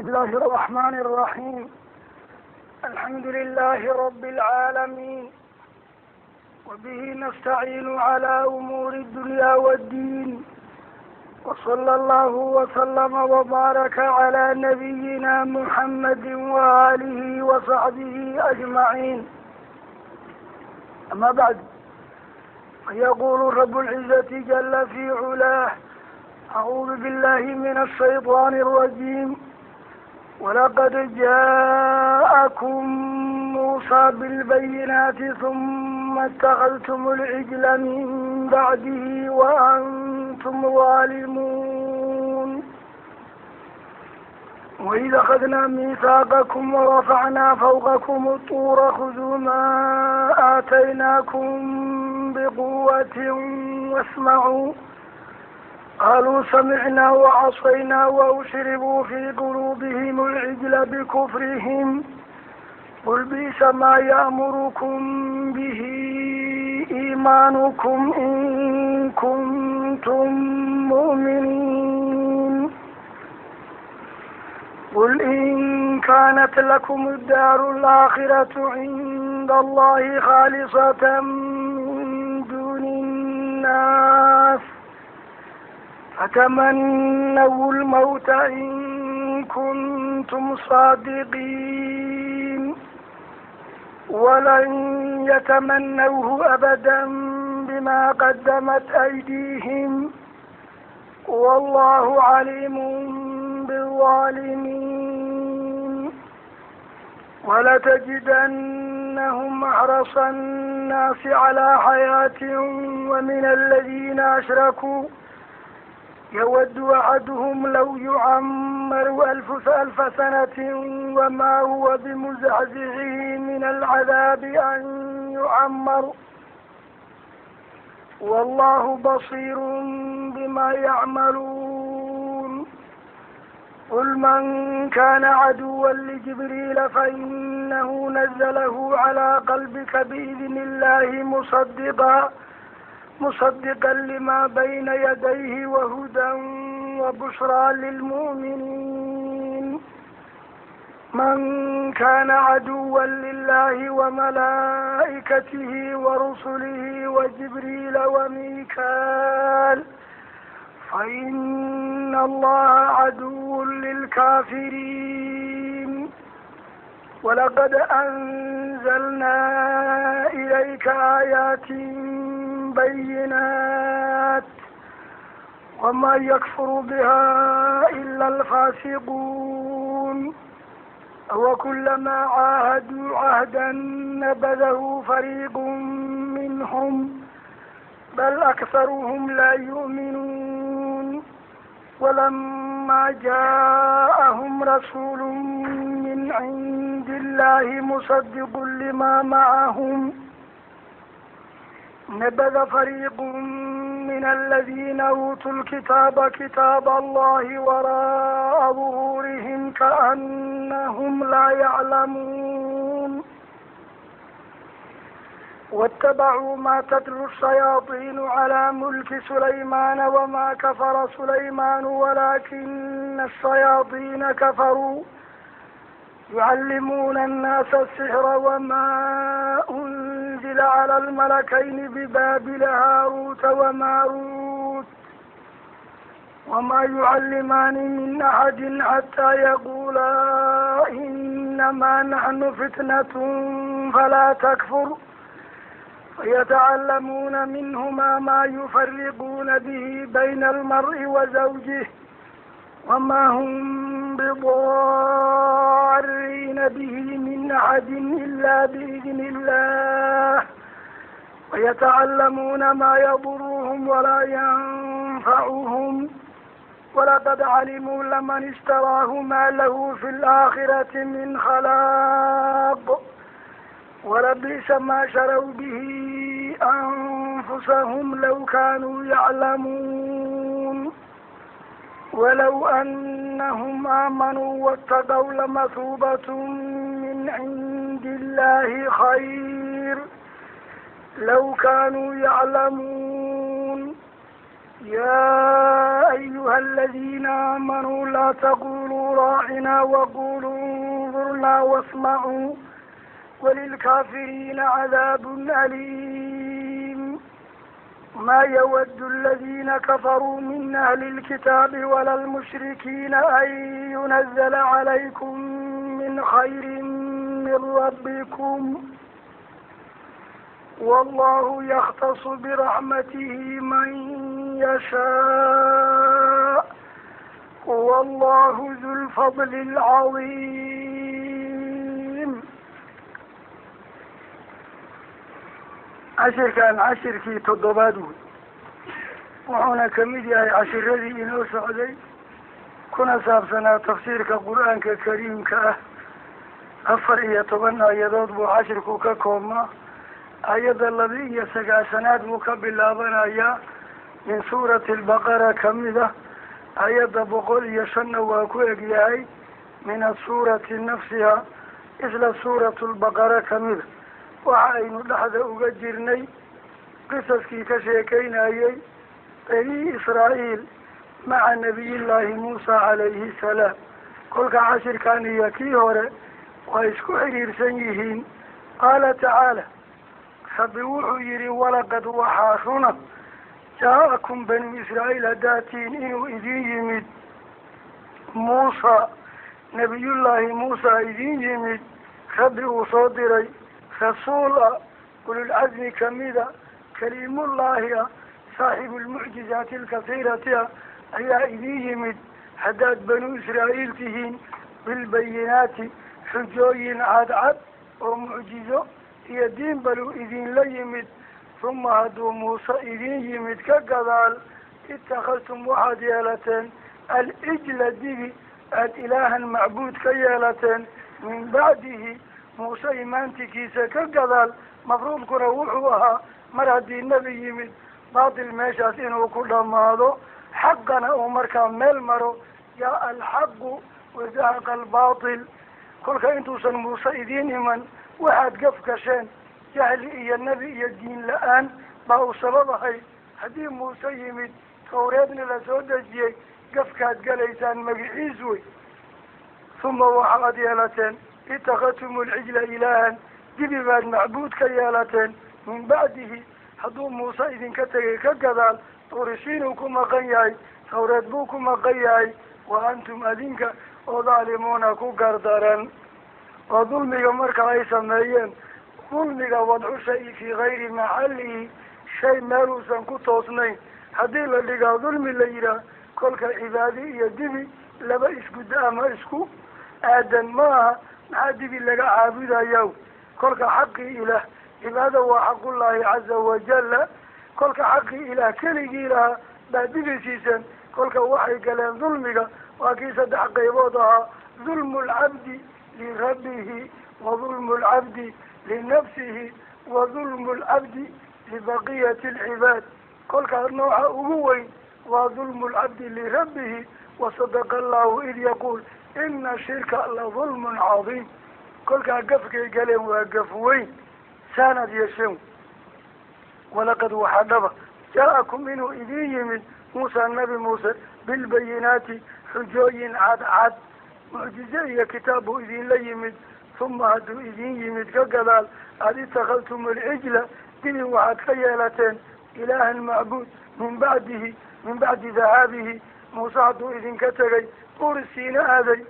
بسم الله الرحمن الرحيم. الحمد لله رب العالمين، وبه نستعين على أمور الدنيا والدين، وصلى الله وسلم وبارك على نبينا محمد وآله وصحبه أجمعين. أما بعد، فيقول رب العزة جل في علاه: أعوذ بالله من الشيطان الرجيم، ولقد جاءكم موسى بالبينات ثم اتخذتم العجل من بعده وأنتم ظالمون. وإذا أخذنا ميثاقكم ورفعنا فوقكم الطور خذوا ما آتيناكم بقوة واسمعوا. قالوا سمعنا وعصينا وأشربوا في قلوبهم العجل بكفرهم، قل بئس ما يأمركم به إيمانكم إن كنتم مؤمنين. قل إن كانت لكم الدار الآخرة عند الله خالصة من دون الناس فتمنوا الموت إن كنتم صادقين. ولن يتمنوه أبدا بما قدمت أيديهم، والله عليم بالظالمين. ولتجدنهم أحرص الناس على حياة ومن الذين أشركوا، يود أحدهم لو يعمر ألف سنة وما هو بمزحزحه من العذاب أن يعمر، والله بصير بما يعملون. قل من كان عدوا لجبريل فإنه نزله على قلبك بإذن الله مصدقا لما بين يديه وهدى وبشرى للمؤمنين. من كان عدوا لله وملائكته ورسله وجبريل وميكال فإن الله عدو للكافرين. ولقد أنزلنا إليك آيات بينات وما يكفر بها إلا الفاسقون. وكلما عاهدوا عهدا نبذه فريق منهم بل أكثرهم لا يؤمنون. ولما جاءهم رسول من عند الله مصدق لما معهم نبذ فريق من الذين أوتوا الكتاب كتاب الله وراء ظهورهم كأنهم لا يعلمون. واتبعوا ما تتلو الشياطين على ملك سليمان وما كفر سليمان ولكن الشياطين كفروا يعلمون الناس السحر وما أنزل على الملكين ببابل هاروت وماروت وما يعلمان من أحد حتى يقولا إنما نحن فتنة فلا تكفر. فيتعلمون منهما ما يفرقون به بين المرء وزوجه وما هم بضارين به من أحد إلا بإذن الله. ويتعلمون ما يضرهم ولا ينفعهم. ولقد علموا لمن اشتراه ما له في الآخرة من خلاق، ولبئس ما شروا به أنفسهم لو كانوا يعلمون. ولو أنهم آمنوا واتقوا لمثوبة من عند الله خير لو كانوا يعلمون. يا أيها الذين آمنوا لا تقولوا راعنا وقولوا انظرنا واسمعوا وللكافرين عذاب أليم. ما يود الذين كفروا من أهل الكتاب ولا المشركين أن ينزل عليكم من خير من ربكم والله يختص برحمته من يشاء والله ذو الفضل العظيم. Cashirkan cashirkii toddobaad wey, wuxuuna kamid yahay cashiradii inoo socday kuna saabsanaa tafsiirka qur-aanka kariimka ah. 14 aayadood buu cashirku ka koobmaa. Aayadda 92aad buu ka bilaabanayaa min suurati albaqara kamid ah. Aayadda 105na waa ku egyahay min asuurati nafsiha, isla suuratu lbaqara kamid a. Waxa aynu dhexda uga jirnay qisaskii ka sheekeynayay bani Israa'iil maca nabiyillaahi Muusa calayhi salaam. Kolka cashirkan iyo kii hore waa isku xiriirsan yihiin. Qaala tacaala, Rabbi wuxuu yihi walaqad waxaa runa jaa-akum banu Israa'iil haddaatiin inuu idin yimid Muusa, nabiyullaahi Muusa idin yimid, Rabbi uu soo diray rasuul ah, ululcazmi kamida, kaliimullaahi ah, saaxibulmucjizaati alkasiirati ah ayaa idin yimid. Haddaad banu Israa'iil tihiin bilbayinaati, xujooyin cadcad oo mucjizo iyo diin baluu idinla yimid. Huma hadduu Muuse idin yimid ka gadaal, ittakhadtum waxaad yeelateen al-ijla dibi, aada ilaahan macbuud ka yeelateen min bacdihi, Muuse imaantikiisa ka gadaal. Mafruudkuna wuxuu ahaa mar haddii nebi yimid baatil meeshaas inuu ku dhammaado, xaqana uu markaa meel maro. Jaa alxaqu wazahaqa albaatil. Kolka intuusan Muuse idiin iman waxaad gaf gasheen jahli iyo nebi iyo diin la-aan baa uu sabab ahay. Haddii Muuse yimid tawreedna la soo dejiyey, gafkaad galaysaan magiciis wey. Huma waxaad yeelateen ittakhadtum alcijla ilaahan, dibi baad macbuud ka yeelateen min bacdihi, hadduu Muuse idinka tegay ka gadaal. Tuurisiinuu ku maqan yahay, tawreed buu ku maqan yahay. Wa antum adinka oo daalimuuna ku gardaran. Oo dulmiga marka ay sameeyeen, dulmiga wadcu shay fii gayri maxallihi, shay meeluusan ku toosnayn haddii la dhigaa dulmi la yihaah. Kolka cibaadi iyo dibi laba isgudda ama isku aadan maaha, maxaa dibi laga caabudayaa? Kolka xaqii ilaah, cibaado waa xaqullaahi caza wajalla, kolka xaqii ilaah keligii lahaa baa dibi siisan. Kolka waxay galeen dulmiga, waa kii 3 qaybood ahaa: dulmu lcabdi lirabbihi, wa dulmu lcabdi linafsihi, wa dulmu lcabdi libaqiyati alcibaad. Kolkaa nooca ugu weyn waa dulmu lcabdi lirabbihi. Wasadaqa allahu id yaquul ina shirka la dulmun cadiim. Kolkaa gafkay galeen waa gaf weyn, saanaad yeesheen. Walaqad waxaa dhaba jaa-akum inuu idin yimid Muusa, nabi Muuse, bilbayinaati, xujooyin cadcad, mucjize iyo kitaab buu idinla yimid. Huma hadduu idin yimid ka gadaal, aada ittakhadtum alcijla, dibi waxaad ka yeelateen ilaahan macbuud min bacdihi, min bacdi dahaabihi. Muuse hadduu idinka tegay, Tuuri Siina aaday,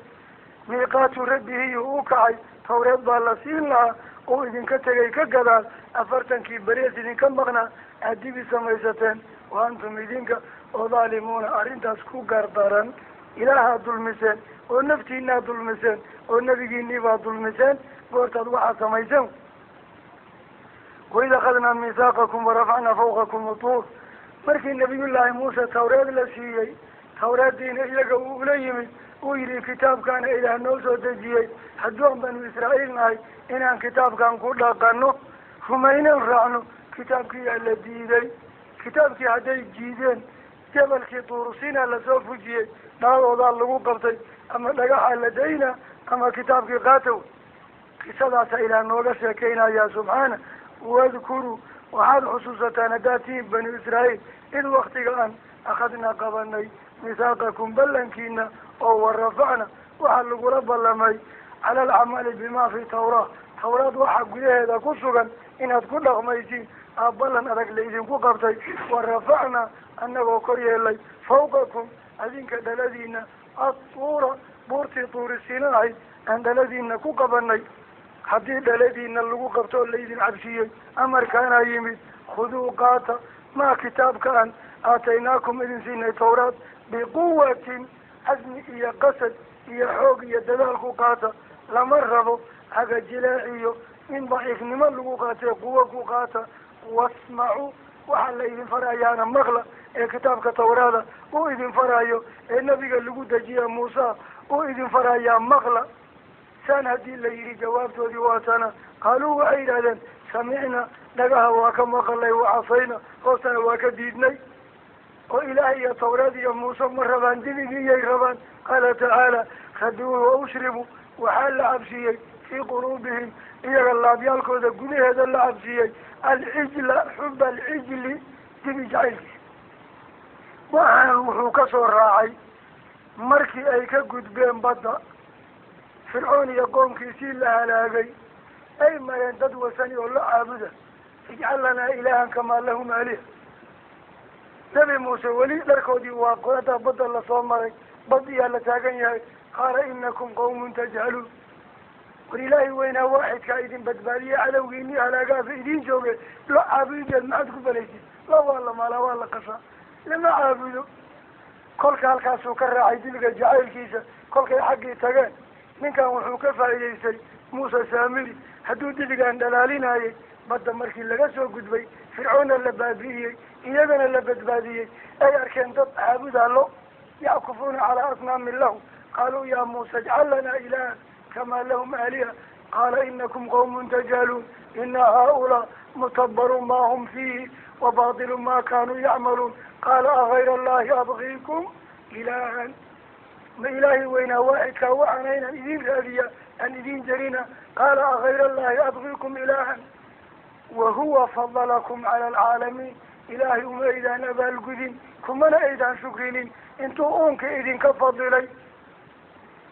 miiqaatu rabbihiyuu u kacay, tawreed baa la siin lahaa, uu idinka tegay ka gadaal 40kii berias idinka maqnaa aad dibi samaysateen. Wa antum idinka oo daalimuuna arrintaas ku gardaran. Ilaahaad dulmiseen oo naftiinaad dulmiseen oo nebigiinii baad dulmiseen goortaad waxaad samayseen. Waid akhadnaa miisaaqakum warafacnaa fawqakum utuur. Markii nabiyullaahi Muuse tawreed la siiyey, tawreediina iyaga uu ula yimid, uu yihi kitaabkaana ilaah noo soo dejiyey, hadduu banu Israa'iil nahay inaan kitaabkan ku dhaqano, rumaynan raacno. Kitaabkiyaa la diiday. Kitaabkii hadday jiideen, jabalkii Tuurusiina lasoo fujiyey, dhaadoodaa lagu qabtay, ama dhagaxaa la dayna ama kitaabkii qaatow. Qisadaasa ilaah nooga sheekeynayaa subxaana. Wadkuruu, waxaad xusuusataan haddaad tihiin banu Israa'iil id waktiga aan akhadnaa qabanay misaaqakum ballankiina oo warafacna waxaa lagula ballamay cala alcamali bimaa fi tawraa tawraad waxaa gudaheeda ku sugan inaad ku dhaqmaysiin aa ballan adag laydinku qabtay warafacna annagoo kor yeelay fawqakum adinka dhaladiina atuura buurtii tuurisiina ahayd aan dhaladiina ku qabanay haddii dhaladiina lagu qabto oo laydin cabsiiyey amarkaana yimid khuduu qaata maa kitaabka an aataynaakum idin siinay tawraad biquwatin casmi iyo qasad iyo xoog iyo dadaal ku qaata lama rabo hagajilaaciyo in daciifnimo lagu qaatee quwo ku qaata wasmacuu waxaa la idin farayaana maqla ee kitaabka tawraada uu idin farayo ee nabiga lagu dejiya Muusa uu idin farayaa maqla saan haddii la yidhi jawaabtoodii waatana qaaluu waxay yidhahdeen samicna dhagaha waa ka maqalay wacasayna hoostana waa ka diidnay oo ilaahay iyo tawraad iyo Muuse ma rabaan dibigiiyay rabaan qaala tacaala raduu wa ushribu waxaa la cabsiiyey fii quluubihim iyaga laabyaalkooda gudaheeda la cabsiiyey alcijla xuba alcijli dibi jacaylkiisa waxaan wuxuu ka soo raacay markii ay ka gudbeen badda fircoon iyo qoomkiisii la halaagay ay mareen dad wasani oo la caabuda ijcal lanaa ilaahan kamaa lahum aaliha nabi Muuse weli dharkoodii waa qodadaa badda lasoo maray badiyaa la taagan yahay qaala inakum qawmun tajhaluun war ilaahay weynaa waaxidkaa idin badbaadiye cadowgiinii halaagaasa idiin jooge lo caabudideed maxaad ku falaysid lo waa la maalaa waa la qasaa lama caabudo kolka halkaasuu ka raacay dibiga jacaylkiisa kolkay xaggii tageen ninkan wuxuu ka faa'iidaystay Muuse Saamiri hadduu dibigan dhalaalinayay badda markii laga soo gudbay fircoonna la baabi'iyey iyagana la badbaadiyey ay arkeen dad caabudaa lo yackufuuna calaa asnaamin lahu qaaluu yaa Muusa ijcal lanaa ilaahan kamaa lahum aaliha qaala inakum qawmun tajhaluun ina haaulaa mutabarun maa hum fiihi wabaatilu maa kaanuu yacmaluun qaala agayra allahi abgiikum ilaahan ma ilaahay weynaa waaxidkaa waxaana inaan idiin raadiya aan idiin jarina qaala agayra allahi abgiikum ilaahan wahuwa fadalakum cala alcaalamiin ilaahay uma aydaan abaalgudin kumana aydaan shukrinin intuu uunka idinka fadilay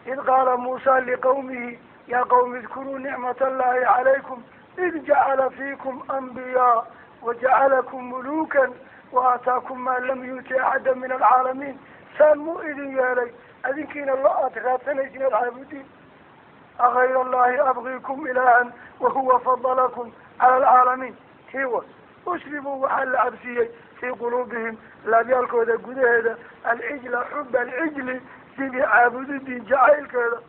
id qaala Muusa liqawmihi yaa qawmi idkuruu nicmat allahi calaykum id jacala fiikum anbiyaa wajacalakum muluukan waataakum maa lam yuuti axada min alcaalamiin saan muu idin yeelay adinkiina lo aad raadsanaysin aad caabudiin agayra allahi abgiikum ilaahan wahuwa fadalakum cala alcaalamiin hiwa ushribuu waxaa la cabsiiyey fii quluubihim laabyaalkooda gudaheeda alcijla xuba alcijli dibi caabudidii jacaylkeeda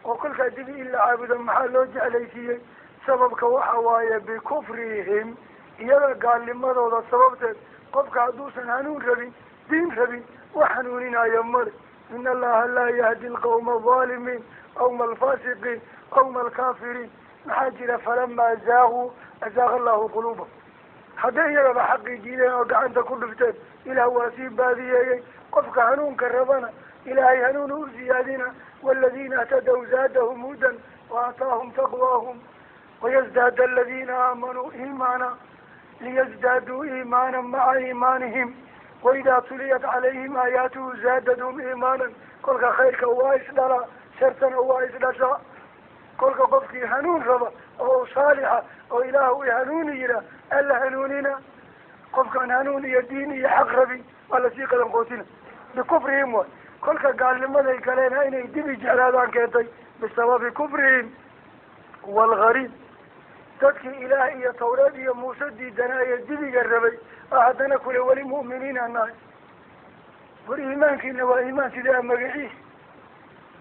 oo kolkaa dibi in la caabudo maxaa loo jeclaysiiyey sababka waxa waaye bikufrihim iyaga gaalnimadooda sababteed qofka hadduusan hanuun rabin diin rabin wax hanuuninaayo male in allaha laa yahdi alqawma alظaalimiin qawma alfaasiqiin qawma alkaafiriin maxaa jira falamaa zaaquu azaaqa allahu quluubahum hadday iyagaba xaqii diideen oo gacanta ku dhufteen ilaah waa sii baadiyeeyey qofka hanuunka rabana ilaahay hanuun u siyaadina waaladiina ihtadaw zaadahum hudan waataahum taqwaahum wayasdaada aladiina aamanuu iimaana liyasdaaduu iimaanan maca iimaanihim waidaa tuliyat calayhim aayaatuhu zaadadhum iimaanan kolka khayrka waa isdhalaa shartana waa isdhashaa kolka qofkii hanuun raba oo saalixa oo ilaah u hanuuni yiraa alla hanuunina qofkaan hanuun iyo diin iyo xaq rabin waa lasii qadan qootina bikufrihim waay kolka gaalnimaday kaleena inay dibi jeclaadaan keentay bisababi kufrihim waalghariib dadkii ilaah iyo tawreed iyo Muuse diidanaaye dibiga rabay oo haddana kule weli mu'miniin aan nahay war iimaankiina waa iimaan sidee magaciis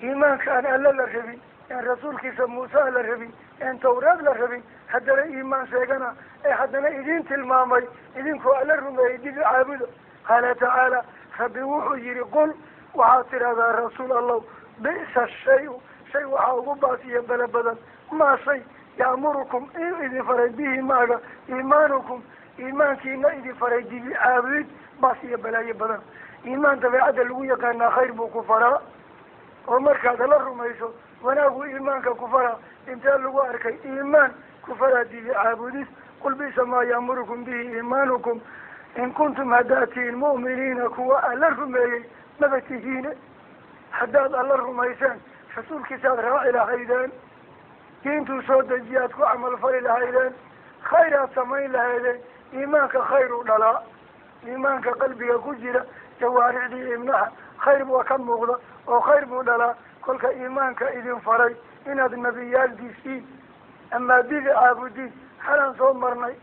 iimaanka aan alla la rabin aan rasuulkiisa Muuse aan la rabin aan tawreed la rabin haddana iimaan sheegana ee haddana idiin tilmaamay idinkoo alla rumeeyey dibi caabuda qaala tacaala rabbi wuxuu yidhi qul waxaad tidhahdaa rasuul allow bi'sa shayu shay waxaa ugu baasiya bele badan maa shay ya'murukum inuu idin faray bihi maaga iimaanukum iimaankiina idin faray dibi caabudid baas iyo balaayo badan iimaan dabeecadda lagu yaqaanaa khayr buu ku faraa oo markaad la rumayso wanaagu iimaanka ku faraa intee lagu arkay iimaan ku faraa dibi caabudis qul bi'sa maa ya'murukum bihi iimaanukum In kuntum haddaad tihiin mu'miniina kuwa alla rumeeyey, maba tihiine. Haddaad alla rumayseen rasuulkiisaad raaci lahaydeen, diintuu soo dejiyaad ku camalfali lahaydeen, khayr aad samayn lahaydeen. Iimaanka khayr u dhalaa, iimaanka qalbiga ku jira jawaarixdii ibnaha khayr baa ka muuqda oo khayr buu dhalaa. Kolka iimaanka idin faray inaad nebiyaal dishiin amaa dibi caabudiin, xalaan soo marnay.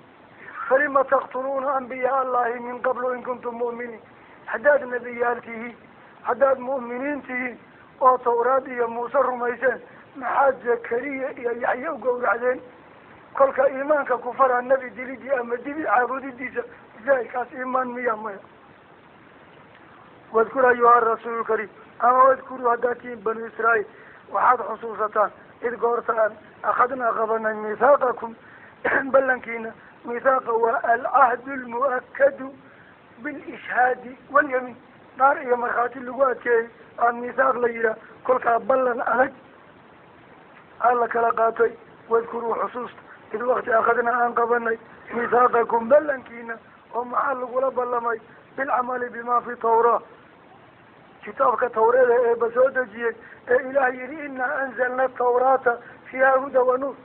Falima taqtuluuna ambiyaa allahi min qablu in kuntum mu'miniin? Haddaad nebiyaal tihiin, haddaad mu'miniin tihiin oo tawraad iyo Muuse rumayseen, maxaad Zakariya iyo Yaxye u gowracdeen? Kolka iimaanka kufaraa nebi dilidii ama dibi caabudidiisa, zaahirkaas iimaan miya? Maya. Wadkur ayuha rasuulu lkariim, ama wadkuruu haddaad tihiin banu Israa'iil, waxaad xusuusataan id goorta aan akhadnaa qabanay miithaaqakum ballankiina. Miithaaqa waa alcahdu almu'akadu bilishhaadi walyamiin, dhaar iyo markhaati lagu adkeeyey aa miithaaq la yidhaah. Kolkaa ballan adag aa la kala qaatay. Wadkuruu xusuusta id wakti akhadnaa aan qabanay miithaaqakum ballankiina, oo maxaa lagula ballamay? Bilcamali bima fi tawraa, kitaabka tawreeda eeba soo dejiyey ee Ilaah yihi innaa anzalna atawraata fiiha huda wa nuur,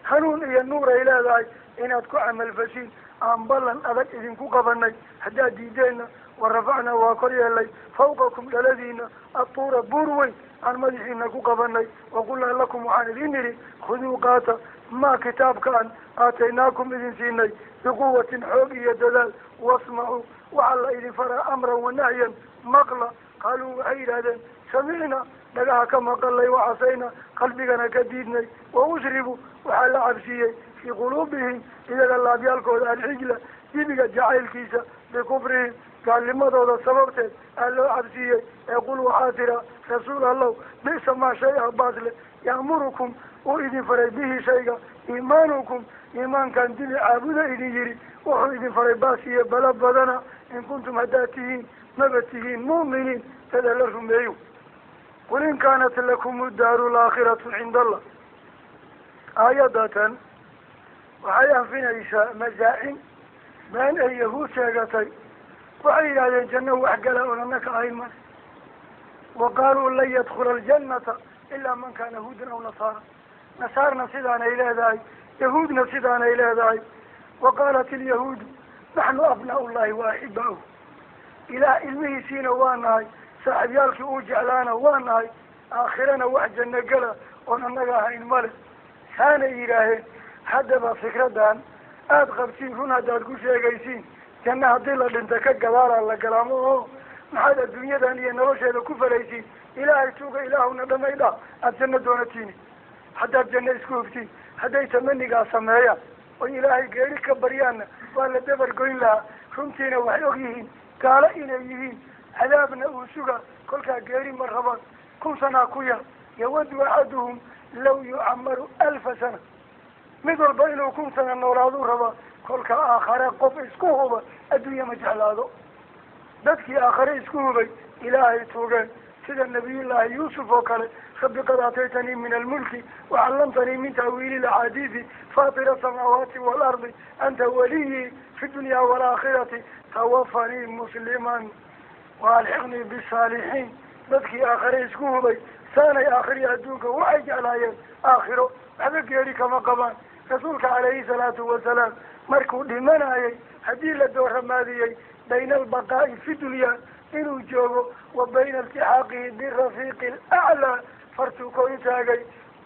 hanuun iyo nuur ay leedahay, inaad ku camalfashiin aan ballan adag idinku qabanay. Haddaad diideenna, wa rafacnaa waa kor yeelay fawqakum dhaladiina atuura buur weyn aan madaxiina ku qabanay. Waqulnaa lakum waxaan idin nidhi khuduu qaata maa kitaabkaan aataynaakum idin siinay biquwatin xoog iyo dadaal, wasmacuu waxaa la idin faraa amran wanahyan maqla. Qaaluu waxay yidhahdeen samicna, dhagaha ka maqalay, wacasayna qalbigana ka diidnay. Wa ushribu waxaa la cabsiiyey fii quluubihim iyaga laabyaalkooda alxijla dibiga jacaylkiisa bikufrihim gaalnimadooda sababteed aa loo cabsiiyey. Ee qul waxaa tira rasuul allow bi'sa maa shay ah baas leh ya'murukum uu idin faray bihi shayga iimaanukum, iimaankan dibi caabuda idin yidhi wuxuu idin faray baas iyo bala badana. In kuntum haddaad tihiin, maba tihiin mu'miniin dada la rumeeyo. Qul in kaanat lakum daaru laakhiratu cinda allah. Aayadatan waxay anfinaysaa mazaacin been ay yahuud sheegatay. Waxay yidhahdeen janno wax gala oon annaka ahayn male. Wa qaaluu lan yadkhula aljannata ilaa man kaana huudan aw nasaara. Nasaarna sidaanay leedahay, yahuudna sidaanay leedahay. Wa qaalat ilyahuudu naxnu abnaau llahi wa axiba'uhu, Ilaah ilmihiisiina waa nahay, saaxiibyaalkii uu jeclaana waa nahay, aakhirana wax janno gala oon annaga ahayn male, saanay yidhaaheen. Haddaba fikradan aada qabtiin run haddaad ku sheegaysiin, janno haddii la dhinta ka gadaalaa la galaamo oo maxaad adduunyadan iyo nolosheeda ku falaysiin? Ilaahay tuuga, ilaahuna dhamay dha aada janno doonatiini. Haddaad janno isku hogtiin, hadday tamanigaa sameeyaan oy Ilaahay geeri ka baryaanna waa la dabar goyn lahaa. Runtiina waxay og yihiin gaalo inay yihiin, cadaabna uu suga, kolkaa geeri ma rabaan. 1000 sanaa ku yar. Yawadu axaduhum law yucamaru 1000 sana, mid walba inuu 1000 sana noolaaduu rabaa. Kolka aakhare qof isku huba adduunya ma jeclaado. Dadkii aakhare isku hubay Ilaahay tuugeen, sida nabiyullaahi Yuusuf oo kale: rabbi qad aataytanii min almulki wacallamtanii min ta'wiili alaxaadiidi faatira asamaawaati waalardi anta waliyii fi dunya waalaakhirati tawafanii musliman waalxiqnii bisaalixiin. Dadkii aakhare isku hubay saanay aakhiriya adduunka waxay jeclaayeen aakhiro, waxba geeri kama qabaan. Rasuulka calayhi salaatu wasalaam markuu dhimanayay, haddii la dooramaadiyey bayna albaqaa'i fi dunya inuu joogo wa bayna iltixaaqihi birafiiqi alaclaa, fartuu kor u taagay: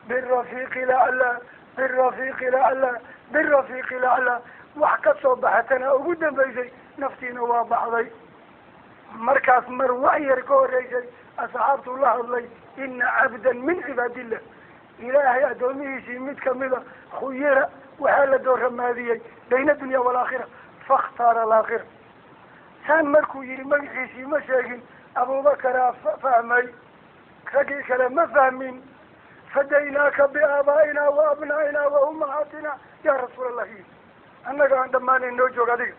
birafiiqi alaclaa, birafiiqi alaclaa, birafiiqi alaclaa. Wax ka soo baxatana ugu dambaysay, naftiina waa baxday. Markaas mar wax yar ka horreysay asxaabtuu la hadlay: ina cabdan min cibaadillah, Ilaahay addoomihiisii mid kamida, khuyira waxaa la dooramaadiyey bayna adunya waalaakhira fakhtaara alaakhira. Saan markuu yihi magaciisii ma sheegin, Abubakaraa fahmay, raggii kale ma fahmin. Fadaynaaka biaabaa'ina wa abnaa'ina wa ummahaatina yaa rasuul allahi, annaga aan dhammaanayn noo joog adiga,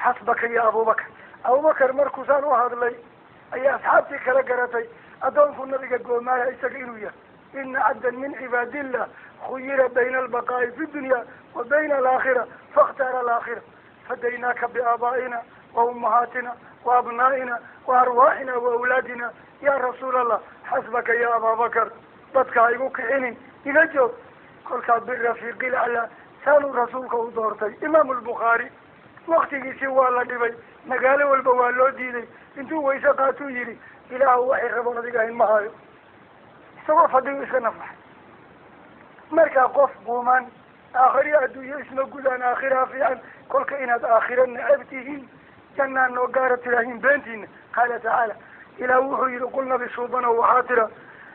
xasbaka ya Abubakar. Abubakar markuu saan u hadlay ayaa asxaabtii kala garatay addoonku nabiga goomaaya isaga inuu yahay. Ina cabdan min cibaadillah khuyira bayna albaqaa'i fi dunya wa bayna alaakhira fakhtaara alaakhira. Fadaynaaka biaabaa'ina wa ummahaatina wa abnaa'ina wa arwaaxina wa awlaadina yaa rasuul allah, xasbaka ya abaabakar, dadka ha igu kicinin, iga joog. Kolkaa birafiiqi laclaa saanuu rasuulka u doortay. Imaamu albukhaari waktigiisii waa la dhibay, magaalo walba waa loo diiday. Intuu wayse qaatuu yidhi, ilaahu waxay raboon adiga ahayn ma hayo, isagoo fadhigu iska nafaxay. Markaa qof quman aakhiri adduunyo isma gudaan, aakhiraha fiican. Kolka inaad aakhiro necab tihiin, jannaa noo gaara tidaahiin beentiina. Qaala tacaala, ilaah wuxuu yihi, qul nabi suubanow waxaa tira,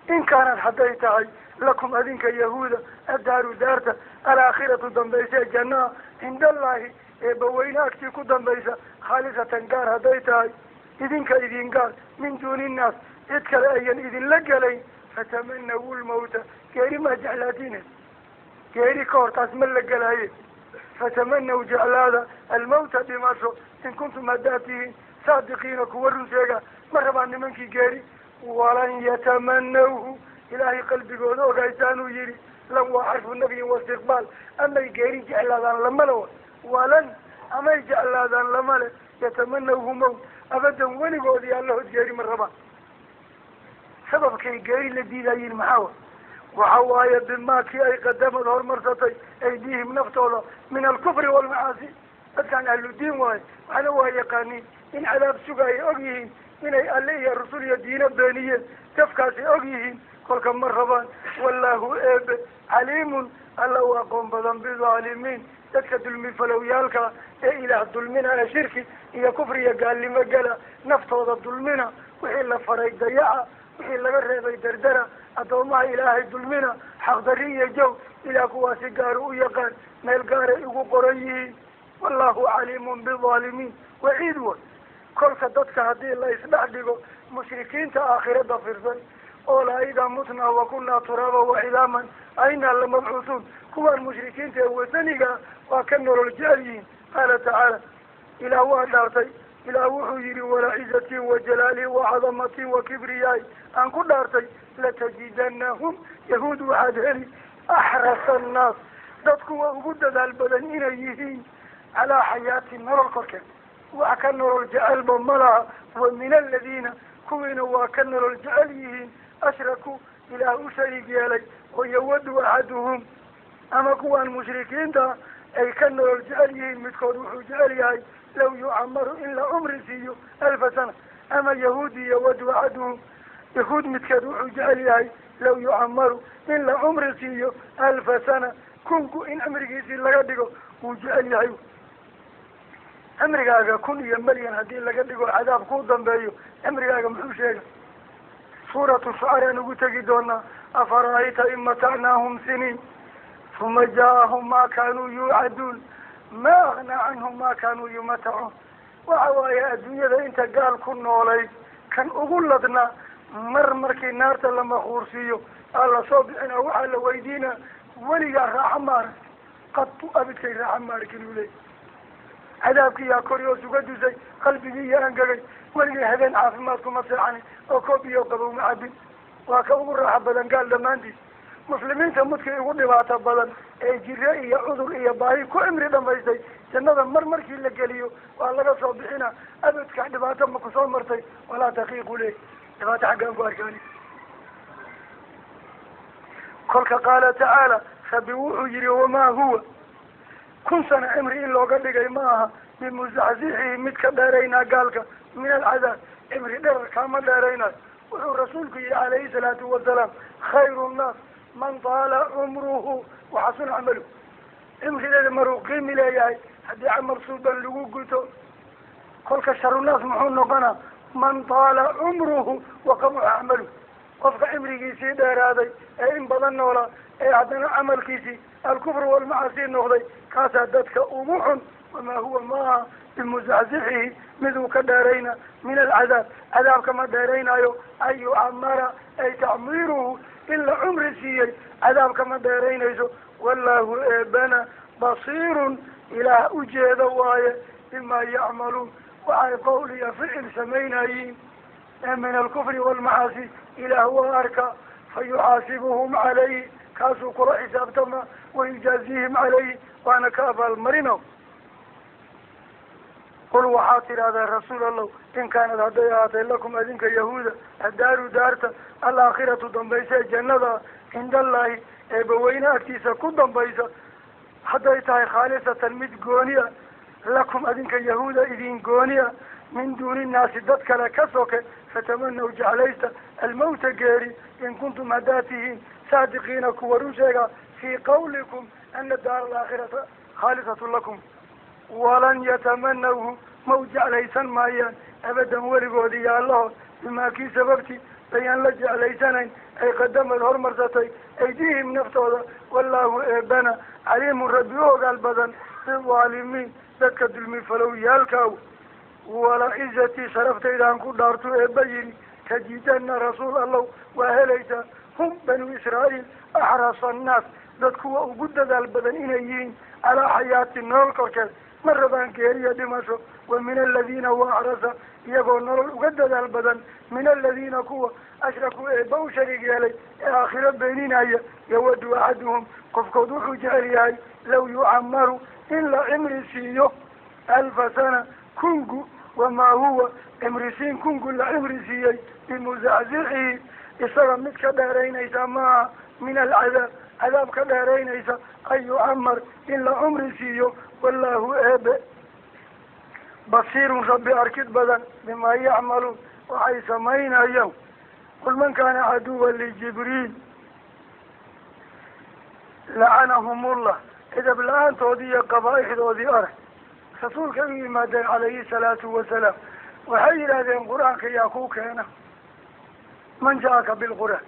in kaanad hadday tahay lakum adinka yahuuda addaaru daarta alaakhiratu dambaysa ee jannaha cindallaahi eebbaweyne agtii ku dambaysa, khaalisatan gaar hadday tahay idinka idin gaar, min duuni innaas cid kale ayan idinla gelayn, fatamanawu lmawta, geeri maa jeclaatiine, geeri ka hor taas ma la gelaaye. Fatamanaw jeclaada almawta dhimasho, in kuntum haddaad tihiin saadiqiina kuwa run sheega. Ma rabaan nimankii geeri. Walan yatamanawhu, ilaahay qalbigooda ogaysaanuu yidhi, lan waa xarfu nafyin waistiqbaal, amay geeri jeclaadaan lamale wa walan amay jeclaadaan lamale, yatamanawhu mawt abadan, weligoodii allahood geeri ma rabaan. Sababkay geeri la diidayiin maxaa wa? Waxa waaye bimaa kii ay qadamad horumarsatay aydiihim naftooda min alkufri waalmacaasi. Dadkaan ahludiin waaye, waxna waa yaqaaniin in cadaab sugaayay og yihiin, inay alle iyo rusul iyo diino beeniyeen jafkaasay og yihiin, kolka ma rabaan. Wallaahu eebe caliimun, alla u aqoon badan bidaalimiin, dadka dulmi falowyaalka ee ilaah dulmina ee shirki iyo kufri iyo gaalnimo gala, naftooda dulmina, wixii la faray dayaca, wixii laga reebay dardara, addoomaha ilaahay dulmina, xaqdarri iyo jow, ilaah kuwaasi gaaru u yaqaan, meel gaaray ugu qoran yihiin. Wallahu caliimun bidaalimiin waciid wa. Kolka dadka haddii la isdhex dhigo mushrikiinta aakhirada firsan oo la idaa mutnaa wa kunaa turaaba wa cidaaman ainaa lamabcuusuun, kuwaan mushrikiinta ee wasaniga waa ka nolol jecel yihiin. Qaala tacaala, ilaah waa dhaartay. Ilaah wuxuu yihi, walacizatii wa jalaalii wa cadamatii wa kibriyaay aan ku dhaartay, latajidanahum yahuud waxaad heli axrasa annaas, dad kuwa ugu dadaal badan inay yihiin calaa xayaati nolol korkeed, wax ka nolol jecelba ma laha. Wa min aladiina kuwiina waa ka nolol jecel yihiin ashrakuu ilaah u shariig yeelay, oo yawadu axaduhum, ama kuwaan mushrikiinta ay ka nolol jecel yihiin midkood wuxuu jecel yahay law yucamaru in la cumri siiyo 1000 sana. Ama yahuudi yawadu axaduhum, yahuud midkeed wuxuu jecel yahay law yucamaru in la cumri siiyo 1000 sana, kunku in cimrigiisii laga dhigo wuu jecel yahay. Cimrigaaga 1000 iyo milyan haddii laga dhigo cadaab kuu dambeeyo, cimrigaaga muxuu sheega? Suuratu shucaraan ugu tegi doonaa. Afara'ayta in matacnaahum siniin huma jaaahum maa kaanuu yuucaduun ma aknaa canhum maa kaanuu yumatacuun. Waxa waaye adduunyada inta gaal ku noolayd kan ugu ladnaa, mar markii naarta la makhuursiiyo aa lasoo bixina, waxaa la weydiinaa, weligaa raaxa ma arag qatu, abidkay raaxa ma arkin uu leey. Cadaabkii yaa kori oo suga dusay qalbigii iyo angagay, weligay habeen caafimaad kuma seexanin oo koob iyo qabow ma cabin. Waa ka ugu raaxo badan gaal dhammaantiis. Muslimiinta mudkii ugu dhibaato badan ee jire iyo cudur iyo baahi ku cimri dhamaystay, jannada mar markii la geliyo waa laga soo bixina, abadka dhibaato ma kusoo martay? Walaa taqiiqu leh, dhibaato xaggaan ku arkaani. Kolka qaala tacaala, rabbi wuxuu yihi, wamaa huwa 1000 sano cimri in looga dhigay ma aha bimuzaxzixihi mid ka dheeraynaa gaalka min alcadaab, cimri dherer kaama dheeraynayo. Wuxuu rasuulku yihi calayhi salaatu wasalaam, khayru nnaas man taala cumruhu waxasuna camaluhu. Cimrideeda maruu qiimi leeyahay haddii camal suuban lagu guto. Kolka sharunaas muxuu noqonaa? Man taala cumruhu waqabuxa camaluhu, qofka cimrigiisii dheeraaday ee in badan noolaa ee haddana camalkiisii alkufru walmacaasi noqday, kaasaa dadka ugu xun. Wamaa huwa maaha bimuzaxzixihi miduu ka dheerayna min alcadaab, cadaabka ma dheeraynayo, an yucamara ay tacmiiruhu in la cumri siiyey cadaabka ma dheeraynayso. Wallahu eebana basiirun, ilaah ujeeda waaye bima yacmaluun, waxay qowl iyo ficil samaynayiin ee min alkufri waalmacaasi ilaah waa arka. Fa yuxaasibuhum calayhi, kaasuu kula xisaabtama, wayujaaziihim calayhi, waana ka abaalmarino. Qul waxaad tidhaahdaa rasuul allow, in kaanad hadday ahaatay lakum adinka yahuuda addaaru daarta alaakhiratu dambaysa ee jannada cindallaahi eebbaweyne agtiisa ku dambaysa, hadday tahay khaalisatan mid gooni ah lakum adinka yahuuda idin gooni ah min duuni nnaasi dad kale ka soke, fatamanaw jeclaysta almawta geeri in kuntum haddaad tihiin saadiqiina kuwa run sheega fii qawlikum ana daara alaakhirata khaalisatu lakum. Walan yatamanawhu ma u jeclaysan maayaan abadan weligood iyo allahood bimaa kii sababtii bayaan la jeclaysanayn ay qadamad hormarsatay aydiihim naftooda. Wallaahu eebana caliimun rabbi u ogaal badan bidaalimiin dadka dulmi falowyaalkaaw. Wala cizatii sharaftayda aan ku dhaartu eebba yidhi, tajidanna rasuul allow waa helaysaa hum banu israa'iil axrasa annaas dad kuwa ugu dadaal badan inay yihiin calaa xayaati nolol korkeed, ma rabaan geeriya dhimasho. Wa min aladiina wa axrasa iyagoo nolol uga dadaal badan min aladiina kuwa ashrakuu eebba u shariig yeelay ee aakhiro beeninaya. Yawadu axaduhum qofkood wuxuu jecel yahay law yucamaru in la cimri siiyo 1000 sana kungu, wamaa huwa cimrisiin kungu la cimri siiyey bimuzaczixihi isaga mid ka dheeraynaysa maaha min alcadaab cadaab ka dheeraynaysa an yucamar in la cumri siiyo. Wallaahu eebe basiirun rabbi arkid badan bimaa yacmaluun waxay samaynayaan. Qul man kaana caduwan lijibriil lacanahumullah, edab la-aantoodii iyo qabaa-ixdoodii arag. Rasuulkay u yimaadeen calayhi salaatu wasalaam, waxay yidhaahdeen qur-aanka yaa kuu keena, man ja'aka bilqur'aan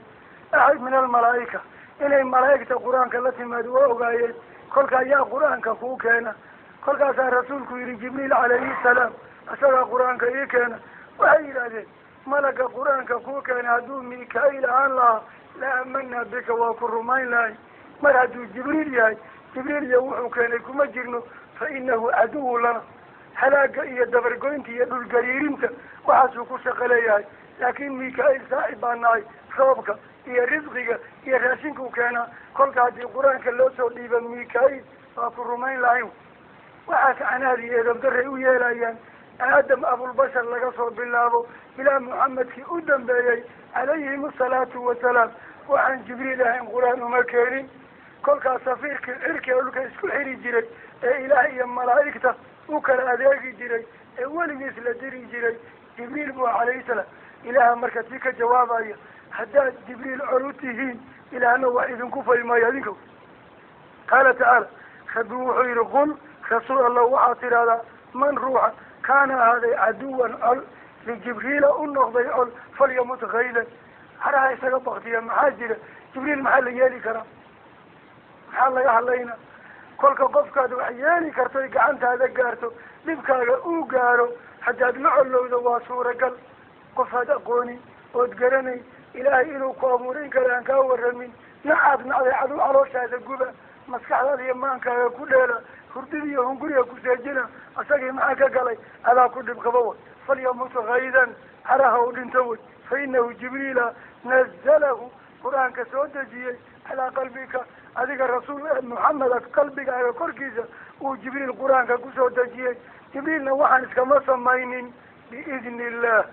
axad min almalaa'ika, inay malaa'igta qur-aanka la timaado waa ogaayeen, kolkaa yaa qur-aanka kuu keena. Kolkaasaa rasuulku yidhi Jibriil calayhi salaam isagaa qur-aanka ii keena. Waxay yidhaahdeen malaga qur-aanka kuu keena hadduu Mika-iil ahaan lahaa la aamanaa bika, waa ku rumayn lahay. Mar hadduu Jibriil yahay, Jibriil iyo wuxuu keenay kuma jirno, fa inahu caduwu lana, halaaga iyo dabargoynta iyo dhulgariirinta waxaasuu ku shaqo leeyahay. Laakiin Mika-iil saaxib baa nahay, roobka iyo risqiga iyo raashinkuu keenaa, kolka haddii qur-aanka loo soo dhiiba Mika-iil waa ku rumayn lahayn. Waxaas canaadi iyo edabdaray u yeelayaan aadam abulbashar laga soo bilaabo ilaa Muxamedkii u dambeeyey calayhim asalaatu wasalaam, waxaan Jibriil ahayn qur-aan uma keenin. Kolkaas safiirkii cirkiga dhulka isku xiri jiray ee ilaah iyo malaa'igta u kala adeegi jiray ee weligiis la diri jiray Jibriil buu calayhi salaam. Ilaaha marka tii ka jawaabaya, haddaad Jibriil col u tihiin ilaahna wax idinku faymayo adinka. Qaala tacaala, rabbi wuxuu yihi qul rasuul allah waxaad tidhahdaa man ruuxa kaana ahaaday caduwan col lijibriila u noqday col falyamut kaydan, haraha isaga baktiya. Maxaa jira Jibriil maxaa la yeeli karaa, maxaa laga hadlaynaa? Kolka qofkaad wax yeeli kartoy gacantaada gaarto dhibkaaga uu gaaro haddaad la collowdo waa suuragal. Qofaad aqoonin ood garanay ilaahay inuu ku abuurin kale aan kaa waramin, nacaad nacday cadow calooshaada guba, maskaxdaada iyo maankaaga ku dheela, hurdida iyo hunguriga ku seejina, asagii maxaa ka galay adaa ku dhib qaba way. Falyamut kaydan, haraha u dhinto way. Fa inahu Jibriila nazalahu qur-aanka soo dejiyey calaa qalbika adiga rasuul Muxameda qalbigaaga korkiisa uu Jibriil qur-aanka kusoo dejiyey. Jibriilna waxaan iskama samaynin biidni illah,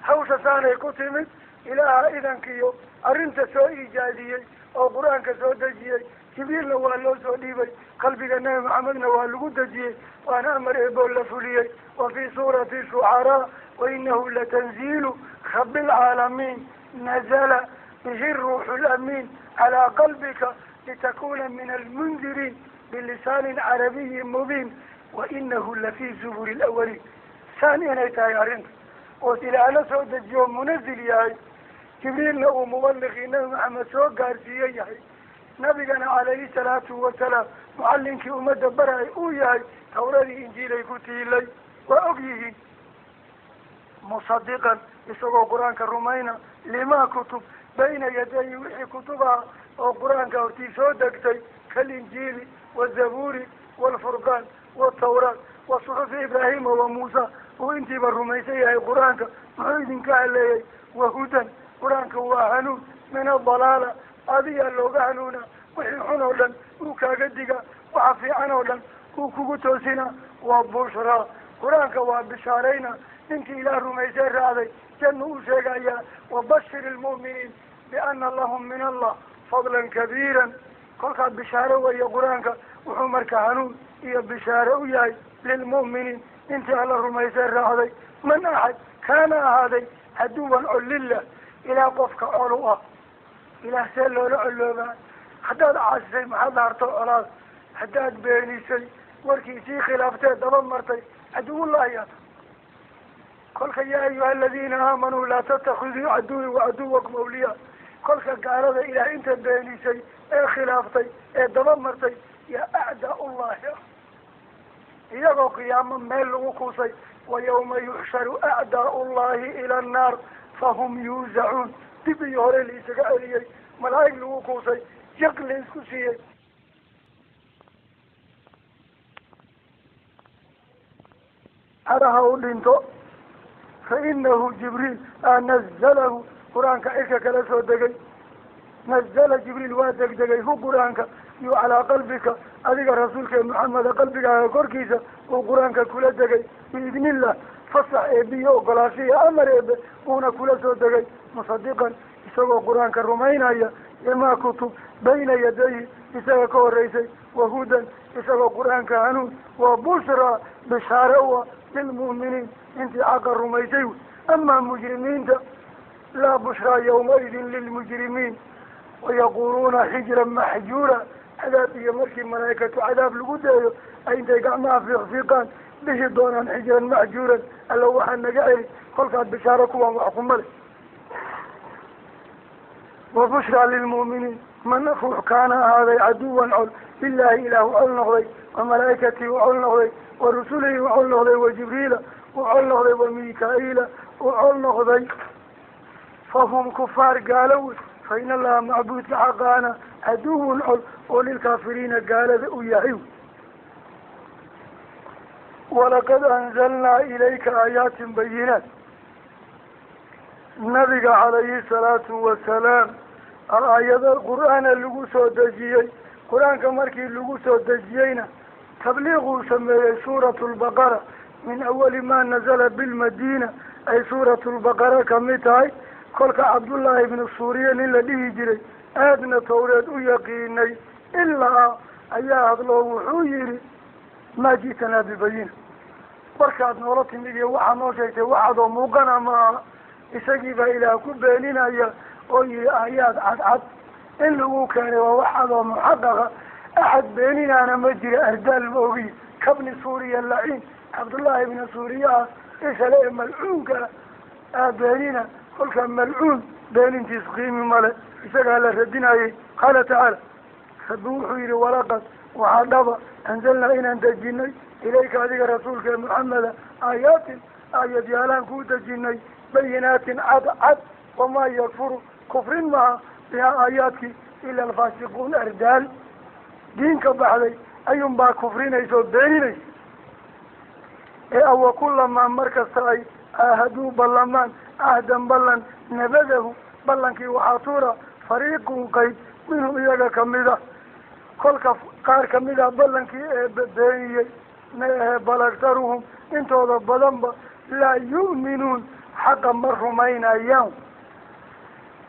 hawsha saanay ku timid ilaaha idankiyo arrinta soo iijaadiyey oo qur-aanka soo dejiyey. Jibriilna waa loo soo dhiibay, qalbiga Nabi Maxamedna waa lagu dejiyey, waana amar eeboo la fuliyey. Wa fii suurati shucaraa wainahu latanziilu rabbi alcaalamiin nazala bihi ruuxu lamiin calaa qalbika litakuna min almundiriin bilisaanin carabiyin mubiin wainahu lafii zuburi lawaliin. Saan inay tahay arrinta oos ilaahla soo dejiyo munazil yahay, Jibriilna uu mubaliqii Nabi Maxamed soo gaarsiiye yahay, nabigana calayhi salaatu wasalaam mucallinkii ummadda baray uu yahay, tawradii injiilay ku tiilay waa og yihiin. Musadiqan isagoo qur-aanka rumayna limaa kutub bayna yadayi wixii kutubaha oo qur-aanka hortii soo degtay kalinjiili wazabuuri waalfurqaan watawraat wa suxufi Ibraahima wa Muusa, uu intiiba rumaysan yahay qur-aanka. Muxuu idinka haleeyay? Wahudan, qur-aanka waa hanuun min adalaala, adiyaa looga hanuuna, wixii xun oo dhan uu kaaga diga, waxa fiican oo dhan uu kugu toosina. Waa bushraa, Qur-aanka waa bishaarayna ninkii Ilaah rumaysay raacday jannu u sheegayaa. Wabashir ilmu'miniin biana lahum min Allah fadlan kabiiran. Kolkaa bishaaro weeye qur-aanka, wuxuu marka hanuun iyo bishaaro u yahay lilmu'miniin intii Alla rumaysay raacday. Man axad kaana ahaaday caduwan col lillah, ilaah qofka col u ah. Ilaah see loola coloobaa? Haddaad caasisay maxaad harto colaad, haddaad beenisay warkiisii khilaaftee daba martay caduwullahi ata. Kolka yaa ayuha aladiina aamanuu laa tattakhiduu caduwi wa caduwakum awliyaa. Kolka gaalada ilaah inta beenisay ee khilaaftay ee daba martay yaa acdaa ullahi ah, iyagoo qiyaamo meel lagu kuusay. Wa yawma yuxsharu acdaa ullahi ila annaar fahum yuuzacuun. Dib iyo hore la isaga celiyey, malaa'ig lagu kuusay, jaq la isku siiyey. Haraha u dhinto fa inahu Jibriil nazalahu, qur-aanka cirka kala soo degay. Nazala Jibriil waa degdegay hu qur-aanka iyo calaa qalbika, adiga rasuulka Maxameda qalbigaaga korkiisa uu qur-aanka kula degay biidnillah, fasax eebiyo ogolaashiya amar eebe uuna kula soo degay, musadiqan isagoo qur-aanka rumaynaya limaa kutub bayna yadayhi isaga ka horeysay, wahudan isagoo qur-aanka hanuun wa bushraa bishaare u ah lilmu'miniin intii xaqa rumaysay. Amaa mujrimiinta laa bushraa yawmaidin lilmujrimiin wayaquuluuna xijran maxjuura. Cadaab iyo markii malaa'ikatu cadaab lagu deeyo ay intay gacmaha fiiqfiiqaan dhihi doonaan xijran maxjuuran, alla waxaa naga celi. Kolkaad bishaaro kuwaan wax kuma leh. Wa bushraa lilmu'miniin man ruux kaana ahaaday caduwan col lilaahi, ilaah u col noqday, wa malaa'ikatii u col noqday, wa rusulihi u col noqday, wa Jibriila u col noqday, wa Mika-iila u col noqday, fahum kufaar gaalo wey. Fa in allaha macbuudka xaqaana caduwun col oo lilkaafiriina gaalada u yahay. Walaqad anzalnaa ilayka aayaatin bayinaat. Nabiga calayhi salaatu wasalaam aayado qur-aana lagu soo dejiyey. Qur-aanka markii lagu soo dejiyeyna tabliiquu sameeyey. Suuratu lbaqara min awali maa nazala bilmadiina ay suuratu lbaqara kamid tahay. Kolka Cabdullaahi ibnu Suuriye nin la dhihi jiray aadna Tawreed u yaqiinay ilaa ayaa hadloo wuxuu yihi maa ji'tanaa bibayina, warkaad noola timid iyo waxaad noo sheegtay waxaadoo muuqana maaha. Isagii baa ilaah ku beeninaya oo yihi aayaad cadcad in lagu keenay waa waxaadoo muxaqaqa, axad beeninaana ma jira ardaal ma ogiy. Kabni Suuriya laciin, Cabdullaahi ibnu Suuriyahaas isale ee malcuunka ah beenina. Kolka malcuun beenintiis qiimi male, isagaa la radinayay. Qaala tacaala, Rabbi wuxuu yihi walaqad waxaa dhaba anzalnaa inaan dejinay ilayka adiga rasuulka Maxameda aayaatin aayadyaalaan kuu dejinay bayinaatin cad cad. Wamaa yakfuru kufrin maha bihaa aayaadkii ila alfaasiquun, ardaal diinka baxday ayuunbaa kufrinaysa oo beeninaysa. Ee awa kulamaa markasta ay aahaduu ballamaan cahdan ballan nabadahu, ballankii waxaa tuura fariiqun qayb minhum iyaga kamida. Kolka qaar kamid ah ballankii ee beeniyey ma ahe, bal aktaruhum intooda badanba laa yu'minuun xaqa ma rumaynayaan.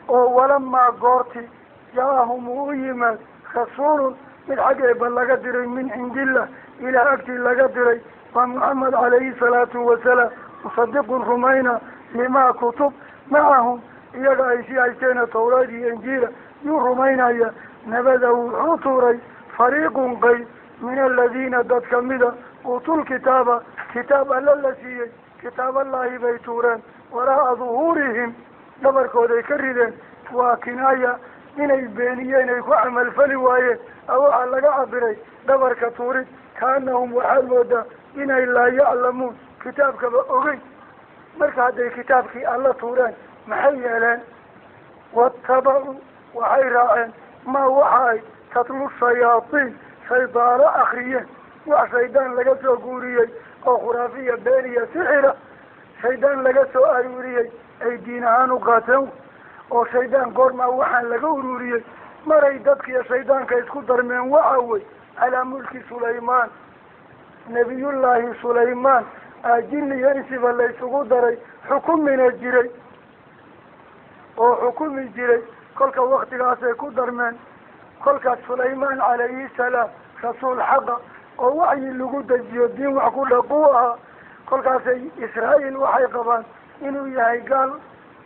Oo walamaa goorti jaa-ahum uu u yimaad rasuulun mid xag eeba laga diray, min cindillah ilaah agtii laga diray, waa Maxamed calayhi salaatu wasalaam, musadiqun rumayna limaa kutub macahum iyaga ay sii haysteena Tawraad iyo Injiila yuu rumaynaya, nabada wuxuu tuuray fariiqun qayb min aladiina dad kamida uutul kitaaba kitaab alla la siiyey, kitaaballaahi bay tuureen waraa'a duhuurihim dhabarkooday ka rideen. Waa kinaaya inay beeniyeen ay ku camalfali waayeen, a waxaa laga cabiray dhabarka tuurid. Kaanahum waxaad moodaa inay laa yaclamuun kitaabkaba ogeyn. Marka hadday kitaabkii alla tuureen maxay yeeleen? Watabacuu waxay raaceen maa waxa ay tatlu shayaatiin shaydaano akriyeen, wax shaydaan laga soo guuriyey oo khuraafiya beeniya sixira shaydaan laga soo aruuriyey ay diin ahaan u qaateen. Oo shaydaan goormaa waxaan laga ururiyey? Maray dadkiiyo shaydaanka isku darmeen waxa wey calaa mulki Sulaymaan, nabiyullaahi Sulaymaan Jinni iyo insiba la isugu daray, xukumina jiray oo xukumi jiray. Kolka waktigaasay ku darmeen. Kolkaas Sulaymaan calayhi salaam rasuul xaqa oo waxyi lagu dejiyo diin wax ku dhaquu ahaa. Kolkaasay Israa'iil waxay qabaan inuu yahay gaal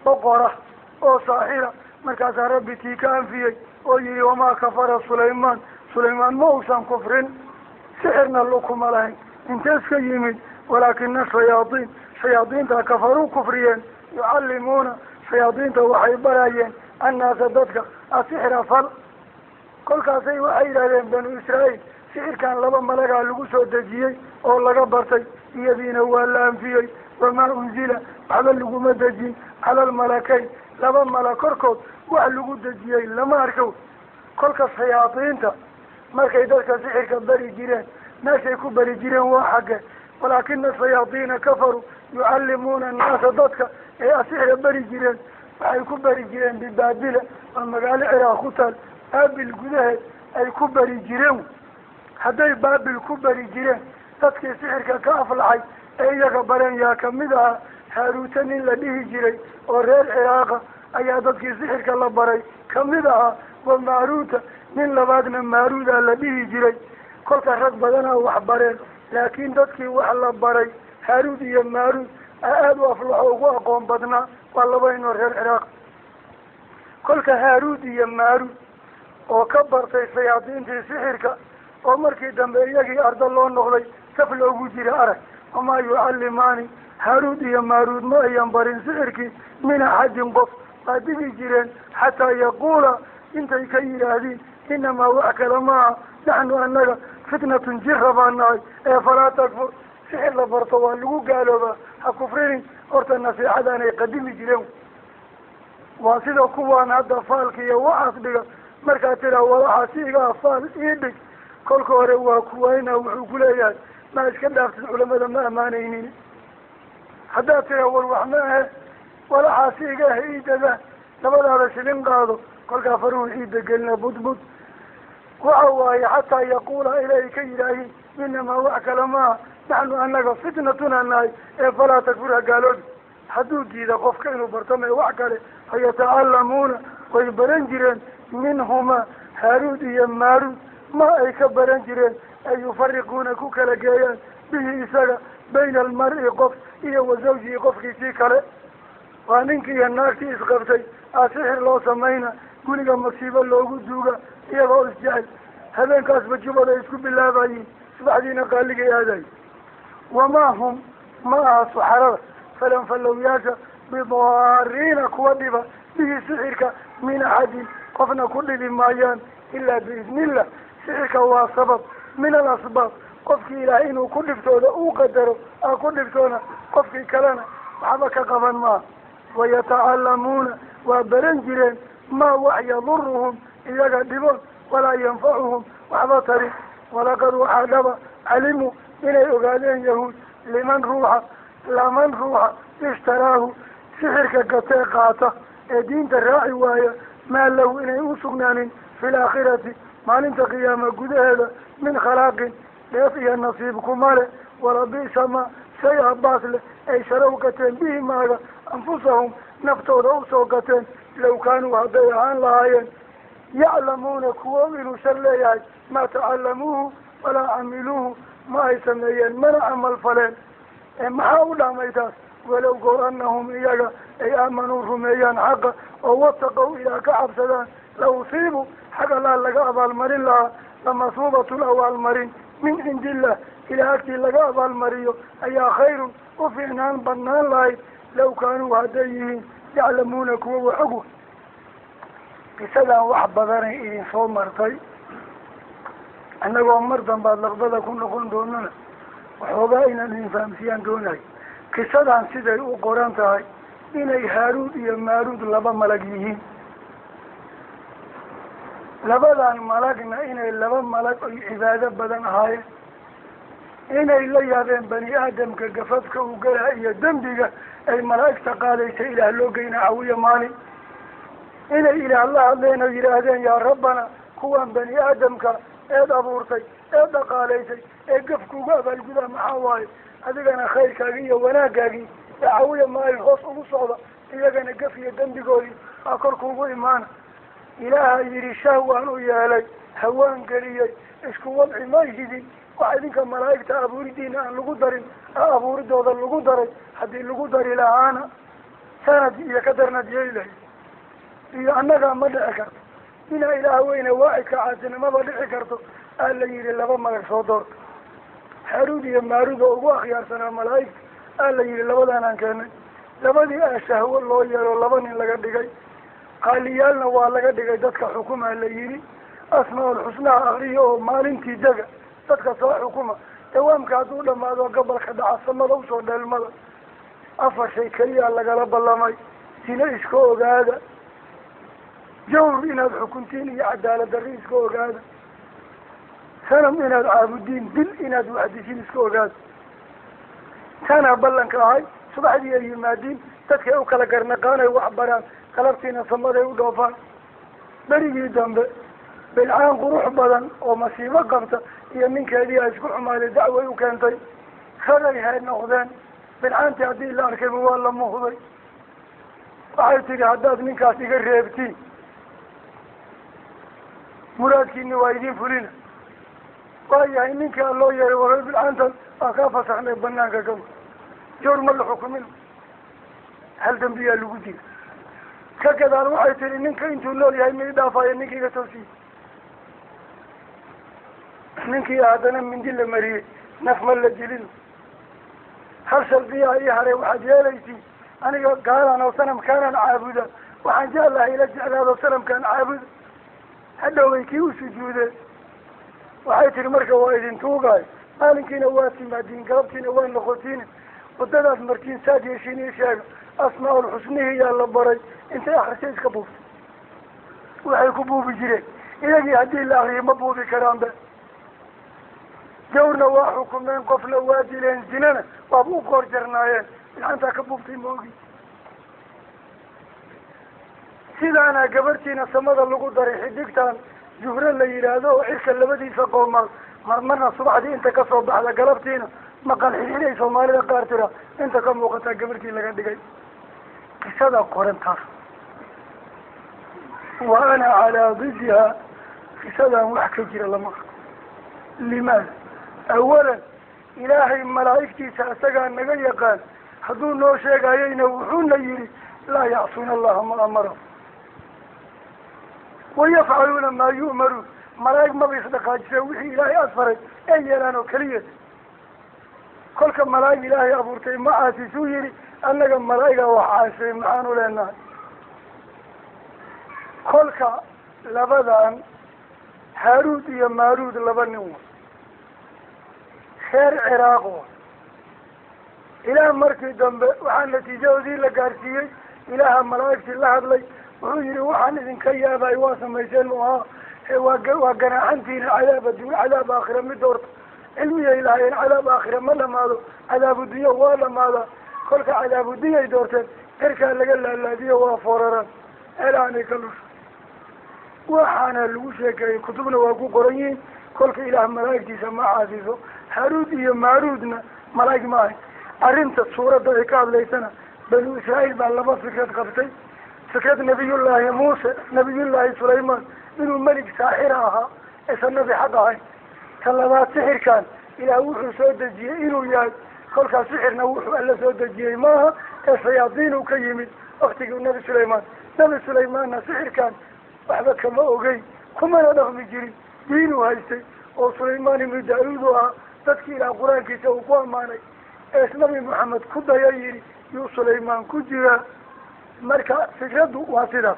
boqora oo saaxira. Markaasaa Rabbi tii ka anfiyey oo yihi wamaa kafara Sulaymaan, Sulaymaan ma uusan kufrin, sixirna lukuma lahayn, intees ka yimid. Walaakina shayaadiin, shayaadiinta kafaruu kufriyeen. Yucallimuuna, shayaadiinta waxay barayeen annaasa dadka asixra fal. Kolkaasay waxay yidhahdeen banu Israa'iil sixirkan laba malagaa lagu soo dejiyey oo laga bartay, iyadiina waa la anfiyey. Wamaa unzila, waxba laguma dejin cala almalakayn, laba mala korkood wax lagu dejiyey lama arko. Kolka shayaadiinta markay dadka sixirka bari jireen, meeshay ku bari jireen waa xagge? Walaakina shayaadiina kafaruu yucallimuuna annaasa, dadka ee asixra bari jireen waxay ku bari jireen bibaabila, waa magaalo Ciraaq ku taal, Baabil gudaheed ay ku bari jireen. Hadday Baabil ku bari jireen, dadkii sixirka ka aflaxay ee iyaga bareen yaa kamid ahaa? Haaruuta nin la dhihi jiray oo reer Ciraaqa ayaa dadkii sixirka la baray kamid ahaa. Wa Maaruuta, nin labaadna Maaruuda la dhihi jiray. Kolka rag badanaa wax bareen, laakiin dadkii wax la baray Haaruud iyo Maaruud aada u aflaxo ugu aqoon badnaa, waa laba inoo reer Ciraaq. Kolka Haaruud iyo Maaruud oo ka bartay shayaadiintii sixirka, oo markii dambe iyagii ardo loo noqday saf loogu jira arag. Wamaa yucallimaani, Haaruud iyo Maaruud ma ayan barin sixirkii min axadin qof, waa digi jireen, xataa yaquula, intay ka yidhaahdiin, inamaa wax kale maaha, naxnu annaga fitnatun jira baan nahay ee falaa takfur. Sixir la barto waa lagu gaaloobaa, ha kufrinin. Horta nasiixadaanay qadimi jireen. Waa sida kuwaan hadda faalka iyo waxaas dhiga. Markaad tiraa walaxaa si igaa faal ii dhig, kolka hore waa kuwayna wuxuu kuleeyahay ma iska dhaaftid, culamada ma ammaanaynin. Haddaad tiraa war wax ma ahe, walaxaa si iga ah ii dadaa, labadaada shilin qaado, kolkaa faruhu ciidda gelina budbud. Waxa waaye xataa yaquula, ilaahay ka yidhaahiin, inamaa wax kale maaha, naxnu annaga fitnatuna nahay ee falaa takfur, ha gaaloobi. Hadduu diida qofka inuu bartame wax kale, fayatacalamuuna, way baran jireen, minhumaa Haaruud iyo Maaruud ma ay ka baran jireen, ay yufariquuna ku kala geeyaan, bihi isaga, bayna almar-i qof iyo wa zawjihi qofkiisii kale. Waa ninkii iyo naagtii isqabtay aa sixir loo samayna, guriga masiibo loogu duuga, iyagoo isjecel habeenkaasba jubada isku bilaabayiin, subaxdiina qaaligay aadayo. Wamaa hum, ma aha suxarada falanfalowyaasha, bidaariina kuwa dhiba, bihi sixirka, min axadin qofna ku dhibi maayaan ilaa biidnillah. Sixirka waa sabab min alasbaab, qofkii Ilaahay inuu ku dhiftooda uu qadaro aa ku dhiftoona, qofkii kalena waxba ka qaban maaha. Wayatacalamuuna, waa baran jireen, maa wax yaduruhum iyaga dhiboon, walaa yanfacuhum waxba tarin. Walaqad waxaa dhaba calimuu inay ogaadeen yahuud liman ruuxa, laman ruuxa ishtaraahu sixirka gatee qaata ee diinta raaci waaya, maa lahu inay u sugnaanin fi laakhirati maalinta qiyaama gudaheeda min khalaaqin, dheef iyo nasiib kuma leh. Walabi'sa ma shay abaas leh ay sharow gateen bihi maaga anfusahum naftooda usoo gateen, low kaanuu hadday ahaan lahaayeen yaclamuuna kuwo inuu shar leeyahay, maa tacalamuuhu walaa camiluuhu, ma ay sameeyeen mana camal faleen. Maxaa u dhaamay taas? Walow goor anahum iyaga ay aamanuu rumeeyaan xaqa oo wataqow ilaah ka cabsadaan, la usiibu xag Allah laga abaalmarin lahaa, lamasuubatun abaalmarin min cindi illah ilaah agtii laga abaalmariyo ayaa khayrun u fiicnaan badnaan lahayd, low kaanuu hadday yihiin yaclamuuna kuwa waxog. Qisadan wax badanay idin soo martay, annagoo mar dambaad laqbada ku noqon doonana waxoogaa inaan idin fahamsiiyaan doonayo. Qisadan siday u qoran tahay inay Haaruud iyo Maaruud laba malag yihiin, labadan malagna inay laba malag oy cibaado badan ahaayeen, inay la yaabeen bani aadamka gafafka uu galaa iyo dembiga ay malaa'igta qaadaysa ilaah loo geynaa cawiyo maalin, inay ilaah la hadleen oo yidhaahdeen yaa rabbana, kuwan bani aadamka eed abuurtay ee dhaqaalaysay ee gafkuugu abaalgudaa maxaa waaye? Adigana khayrkaagii iyo wanaaggaagii dacawiya maayo hoos ugu socda, iyagana gaf iyo dembigoodii aa kor kuugu imaana. Ilaaha yidhi shahwaan u yeelay, hawaan geliyey, isku wadci ma hidin. Wax idinka malaa'igta abuuridiina aan lagu darin, abuuridooda lagu daray. Haddii lagu dari lahaana sanad iyo ka darnad yeelahay iyo annagaa ma dhici karto. Inaa ilaah weyne waaxidka caasinimaba dhici karto. Aa la yidhi laba malag soo doorta, Haaruud iyo Maaruud oo ugu akhyaarsanaa malaa'igta. Aa la yidhi labadaan aan keenay, labadii aa shahwo loo yeelo, laba nin laga dhigay. Qaaliyaalna waa laga dhigay, dadka xukumaa la yidhi. Asmaa-ul xusnaha akriya oo maalintii dega dadka soo xukuma. Dawaamka hadduu dhamaado gobolka dhaca samada usoo dheelmada. Afar shay keliyaa lagala ballamay: sina iska ogaada, jawr inaad xukuntiin iyo cadaalad darri iska ogaada, sanam inaad caabudiin, dil inaad waxdishin iska ogaada. Tanaa ballanka ahay. Subaxdii ay yimaadiin, dadkay u kala garnaqaanay wax baraan, galabtiina samaday u dhoofaan. Berigii dambe bilcaan qurux badan oo masiibo qabta iyo ninkeedii ay isku xumaaday, dacway u keentay, raday hay noqdeen. Bilcaantii haddii la arkayba waa la muhday. Waxay tidhi haddaad ninkaas iga reebtiin, muraadkiina waa idiin fulina. Waayahay, ninkaa loo yeeray waray, bilcaantan waa kaa fasaxnay, banaanka kama jawr ma la xukumin, hal dambiyaa lagu dila. Ka gadaal waxay tihi ninka intuu nool yahay ma i dhaafayo, ninka iga toosiye. Ninkii haddana mindi la mariyey, naf ma la dilin. Hal shardiyaa ii haray, waxaad yeelaysiin aniga gaalaan oo sanamkaanaan caabuda, waxaan jeclahay ila jeclaado sanamkaan caabuda. Hadhowbay kii u sujuudeen. Waxay tihi marka waa idin tuugaayo, maalinkiina waa timaadiin, galabtiina waa noqotiin, waddadaas martiin saad yeeshiin ii sheega. Asmaa-ul xusnihii yaa la baray, intay akrisay iska buuftay. Waxay ku buubi jireen iyagii haddii la akriyo ma buubi karaanbe. Jawrna waa xukumeen, qofna waa dileen, zinana waaba u qoor jarnaayeen. Bilcantaa ka buuftay ma ogi. Sidaana gabartiina samada lagu daray, xidigtan Zuhre la yidhaahdo oo cirka labadiisa qoomaal marmarna subaxdii inta kasoo baxda, galabtiina maqal xidhiidhay Soomaalida qaar tira inta ka muuqataa gabartii laga dhigay. Qisada qoran taas wa ana calaa didiha. Qisadan wax ka jira lama arko. Limaada? Awalan, ilaahay malaa'igtiisa isagaa naga yaqaan. Hadduu noo sheegayayna wuxuuna yidhi laa yacsuuna allaha ma amara wayafcaluuna maa yu'maruun. Malaa'ig maba isdhaqaajisa, wixii ilaahay asfaray ay yeelaan oo keliya. Kolka malaa'ig ilaahay abuurtay ma caasisuu yidhi, annaga malaa'igaa wax caasisay maxaanu leenahay? Kolka labadan Haaruud iyo Maaruud laba nin wa reer Ciraaq wa. Ilaah markii dambe waxaa natiijadoodii la gaarsiiyey, ilaaha malaa'igtii la hadlay, wuxuu yihi waxaan idinka yaabay waa samayseen mu ahaa, waa ganaaxantiina cadaab adduun, cadaab aakhira mid doorta. Cilmiyay lahaayeen cadaab aakhira ma dhamaado, cadaabudunya waa dhamaadaa. Kolka cadaabudunyay doorteen, cirkaa laga laalaadiyo, waa fooraraan eelaanay ka lusha. Waxaana lagu sheekeeyey, kutubna waa ku qoran yihiin. Kolka ilaah malaa'igtiisa ma caasiso, Haaruud iyo Maaruudna malaa'ig ma ahayn. Arrinta suuradda ay ka hadlaysana, Banu Israa'iil baa laba fikrad qabtay: fikrad nabiyullaahi Muuse, nabiyullaahi Sulaymaan inuu melig saaxira ahaa aysan nabi xaq ahayn. Ta labaad, sixirkan ilaah wuxuu soo dejiyey inuu yahay. Kolkaas sixirna wuxuu alla soo dejiyey maaha ee shayaadiinuu ka yimid waktigii nabi Sulaymaan. Nabi Sulaymaanna sixirkan waxba kama ogeyn, kumana dhaqmi jirin, diinuu haystay oo Sulaymaan ibnu Daa-uud u ahaa dadkii ilaah qur-aankiisa uu ku ammaanay ees nabi Maxamed ku daya yidhi yuu Sulaymaan ku jiraa. Marka fikraddu waa sidaas.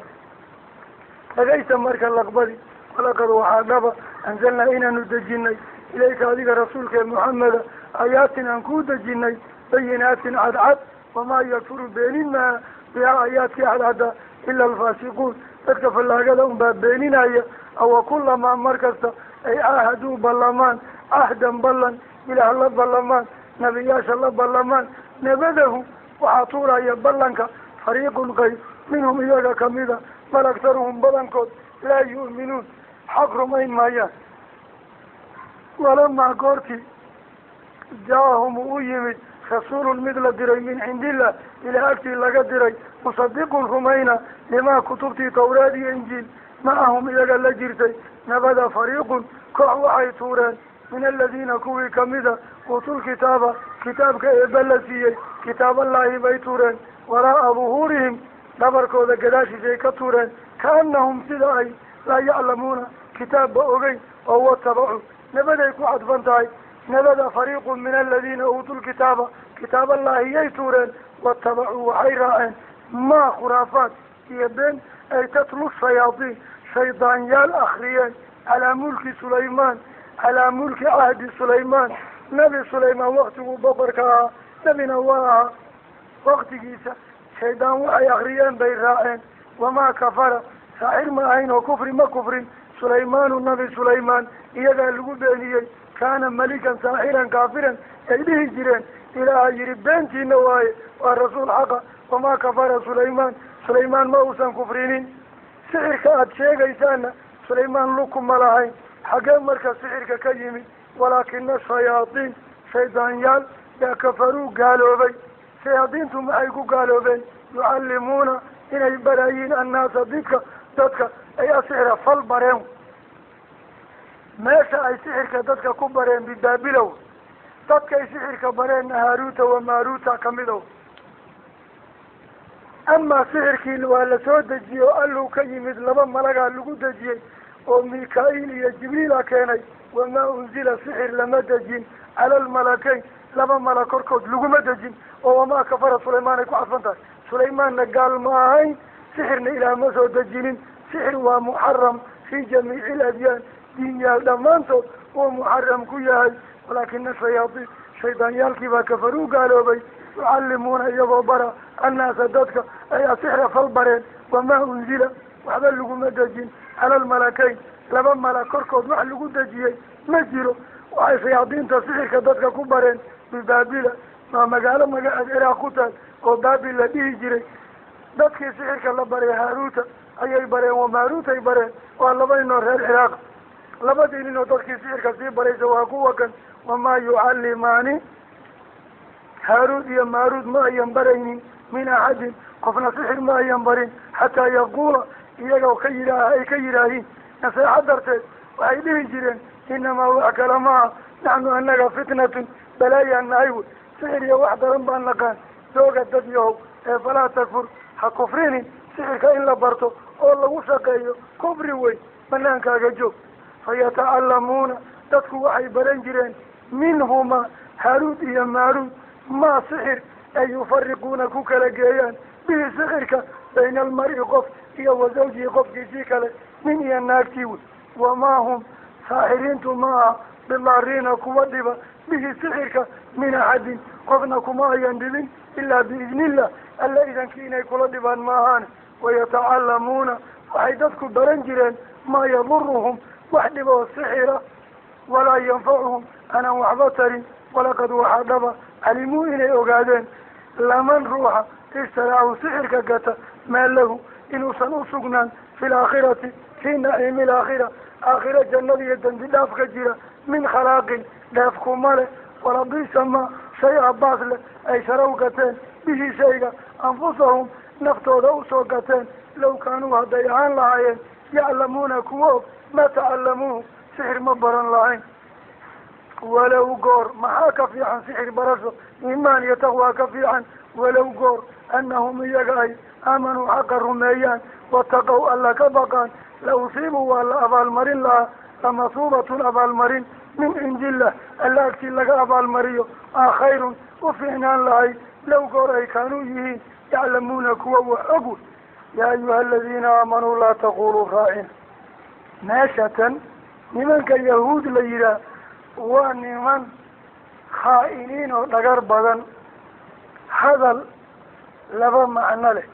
Dhagaysta marka laqbadi. Walaqad waxaa dhaba anzalnaa inaanu dejinay ilayka adiga rasuulka Muxameda aayaatin aan kuu dejinay bayinaatin cadcad. Wamaa yakfuru beenin maa bihaa aayaadkii cadcadda ila alfaasiquun, dadka fallaagada unbaa beeninaya. Awa kulamaa markasta ay caahaduu ballamaan cahdan, ballan ilaah la ballamaan, nebiyaasha la ballamaan, nabadahu waxaa tuuraya ballanka fariiqun qayb minhum iyaga kamida, bal aktaruhum badankood laa yu'minuun xaq rumayn maayaan. Walamaa goortii Jaahum uu yimid rasuulun mid la diray min cindillah, ilaa agtii laga diray, musadiqun rumayna limaa kutubtii tawraad iyo injiil macahum iyaga la jirtay. Nabada fariiqun koox waxay tuureen min aladiina kuwii kamida uutul kitaaba, kitaabka eebba la siiyey, kitaaballaahi bay tuureen, waraa'a duhuurihim dhabarkooda gadaashiisay ka tuureen, kaanahum sida ay laa yaclamuuna kitaabba ogeyn oo watabacu. Nabaday ku cadfan tahay. Nabada fariiqun min aladiina uutuu lkitaaba, kitaaballaahi yay tuureen, watabacuu waxay raaceen maa khuraafaat iyo been ay tatlu shayaadiin, shaydaanyaal akriyeen, calaa mulki Sulaymaan, calaa mulki cahdi Sulaymaan. Nabi Sulaymaan waktiguu boqorka ahaa, nabina waa ahaa waktigiisa, shaydaan waxay akriyeen bay raaceen. Wamaa kafara, saaxir ma ahayn oo kufri ma kufrin Sulaymaanu, nabi Sulaymaan iyagaa lagu beeniyey. Kaana malikan saaxiran kaafiran ay dhihi jireen. Ilaaha yihi beentiina waaye, waa rasuul xaqa. Wamaa kafara Sulaymaan, Sulaymaan ma uusan kufrinin. Sixirka aada sheegaysaana Sulaymaan lukuma lahayn. Xaggee marka sixirka ka yimid? Walaakina shayaadiin, shaydaanyaal yaa kafaruu gaaloobay. Shayaadiintu maxay ku gaaloobeen? Yucallimuuna inay barayiin annaasa dadka ay asixra fal bareen. Meesha ay sixirka dadka ku bareen bibaabilow, dadkay sixirka bareenna Haaruuta wa Maaruuta kamidow. Amaa sixirkii waa la soo dejiyey oo alluu ka yimid, laba malagaa lagu dejiyey oo Mika-iil iyo Jibriila keenay. Wamaa unzila, sixir lama dejin cala almalakayn, laba malag korkood laguma dejin. Oo wamaa kafara Sulaymaan ay ku cadfan tahay. Sulaymaanna gaal ma ahayn, sixirna ilaah ma soo dejinin. Sixir waa muxaram fii jamiici aladyaan, diinyaal dhammaantood uu muxaram ku yahay. Walaakina shayaadiin, shaydaanyaalkii baa kafaruu gaaloobay, yucallimuuna iyagoo bara annaasa dadka ay asixra fal bareen. Wamaa unzila, waxba laguma dejin cala almalakayn, laba malag korkood wax lagu dejiyey ma jiro. Waxay shayaadiinta sixirka dadka ku bareen bibaabila, waa magaalo magaceed Ciraaq ku taal oo Baabil la dhihi jiray. Dadkii sixirka la baray Haaruuta ayay bareen, wamaaruutay bareen, waa laba ninoo reer Ciraaq. Labadii ninoo dadkii sixirka sii baraysa waa kuwa kan. Wamaa yucallimaani, Haaruud iyo Maaruud ma ayan baraynin min axadin, qofna sixir ma ayan barin, xataa yaquula iyagoo ka yidhaah ay ka yidhaahiin naseexo darteed waxay dhihi jireen inamaa wax kale maaha naxnu annaga fitnatun balaayaan nahay wey, sixir iyo wax daran baan naqaan, jooga dad yahow ee falaa takfur, ha kufrinin. Sixirka in la barto oo lagu shaqeeyo kufri wey, banaankaaga joog. Fayatacallamuuna, dadku waxay baran jireen minhumaa Haaruud iyo Maaruud maa sixir ay yufariquuna ku kala geeyaan bihi sixirka bayna almari qof iyo wa zawjihi qofkiisii kale, nin iyo naagtii wey. Wamaa hum, saaxiriintu ma aha bidaariina kuwa dhiba bihi sixirka min axadin, qofna kuma ayan dhibin ilaa biidnillah, alla idankii inay kula dhibaan maahaane. Wayatacallamuuna, waxay dadku baran jireen maa yaduruhum, wax dhiba oo sixira, walaa yanfacuhum, aanan waxba tarin. Walaqad waxaa dhaba calimuu inay ogaadeen laman ruuxa ishtaraahu sixirka gata maa lahu inuusan u sugnaan fi laakhirati, fii naciimi alaakhira, aakhira jannada iyo dembi dhaaf ka jira, min khalaaqin dheef kuma leh. Walabisa ma shay abaas leh ay sharow gateen bihi shayga anfusahum naftooda usoo gateen, low kaanuu hadday ahaan lahaayeen yaclamuuna kuwa og ma tacallamuuhu, sixir ma baran lahayn. Walow goor, maxaa ka fiican sixir barasho? Iimaan iyo taqwaa ka fiican. Walow goor annahum iyaga ay aamanuu xaqa rumeeyaan, wataqow alla ka baqaan, la usiibuu waa la abaalmarin lahaa lamasuubatun abaalmarin min cindillah, alla agtii laga abaalmariyo, aa khayrun u fiicnaan lahay, low goor ay kaanuu yihiin yaclamuuna kuwa wax og. Yaa ayuha aladiina aamanuu laa taquluu raacina. Meesha tan nimanka yahuud la yidhaah waa niman khaa'iniin oo dhagar badan, hadal laba macno leh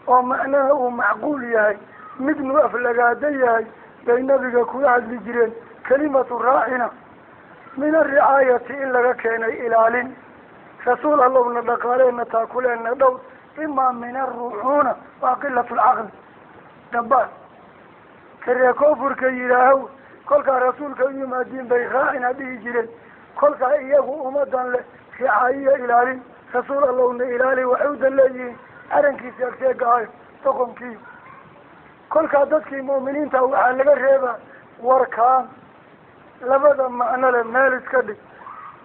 oo macnaha uu macquul yahay midnu aflagaado yahay bay nabiga kula hadli jireen. Kalimatu raacina min aricaayati in laga keenay ilaalin, rasuul allowna dhaqaaleenna taakuleenna dhowr, imaa min aruxuuna waa qilatu lcaqli dabaal karee koonfurka yidhaahow. Kolkaa rasuulka u yimaadiin bay raacina dhihi jireen. Kolkaa iyagu ummadan leh ricaayiya ilaalin, rasuul allowna ilaali waxay u dan leeyihiin arrinkiisa agseegaayo doqonkiiyo. Kolkaa dadkii mu'miniinta waxaa laga reebaa warkaan labada macno leh meel iska dhig.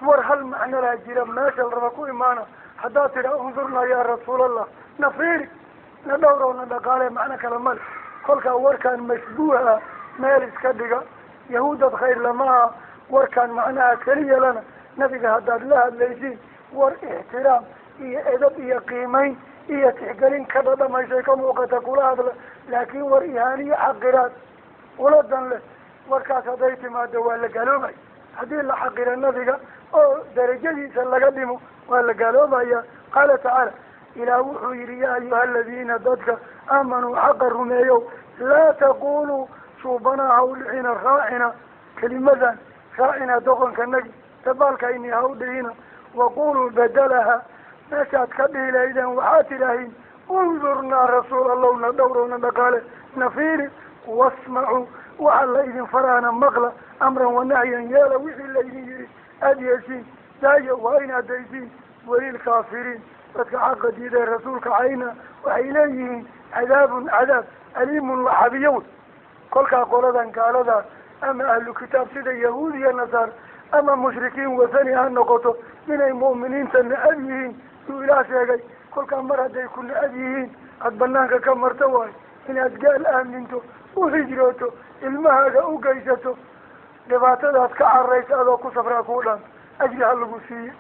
War hal macno laa jira meesha la raba ku imaana. Haddaad tidhaa undurnaa yaa rasuulallah, na fiiri, na dhowrow, na dhaqaale, macno kale male. Kolkaa warkaan mashbuuha meel iska dhiga. Yahuudad khayr lama aha warkaan macnaha keliya lana. Nabiga haddaad la hadlaysiin war ixtiraam iyo edab iyo qiimeyn iyo tixgelin ka dhadhamaysay ka muuqata kula hadla, laakiin war ihaaniyo xaqiraad ula dan leh warkaas hadday timaado waa la gaaloobaya. Haddii la xaqiro nabiga oo darajadiisa laga dhimo waa la gaaloobaya. Qaala tacaala, ilaah wuxuu yihi yaa ayuha aladiina dadka aamanuu xaqa rumeeyow, laa taquluu suubanaa ha u dhixina raacina, kelimadan raacina doqonka nagi dabaalkayni ha u dhihina. Waquluu badalaha, meeshaad ka dhihi lahaydeen waxaad tidhaahiin undurnaa rasuul allowna dhowrowna dhaqaale na fiiri, wasmacuu waxa la idin faraana maqla, amran wanahyan yeela wixii laydin yihi aada yeeshiin, daaya waa inaad daysiin. Welilkaafiriin, dadka xaqa diiday rasuulka cayna waxay leeyihiin cadaabun cadaab aliimun laxabiyo wey. Kolkaa qoladan gaalada ama ahlu kitaab sida yahuud iyo nasaar ama mushrikiin wasani ha noqoto, inay mu'miniinta necab yihiin yuu ilaah sheegay. Kolkaa mar hadday ku necab yihiin aada banaanka ka marto waayo inaad gaal aaminto, u hijrooto, ilmahaaga u geysato, dhibaatadaad ka cararaysa adoo ku safraa kuu dhaan, ajri ha lagu siiye,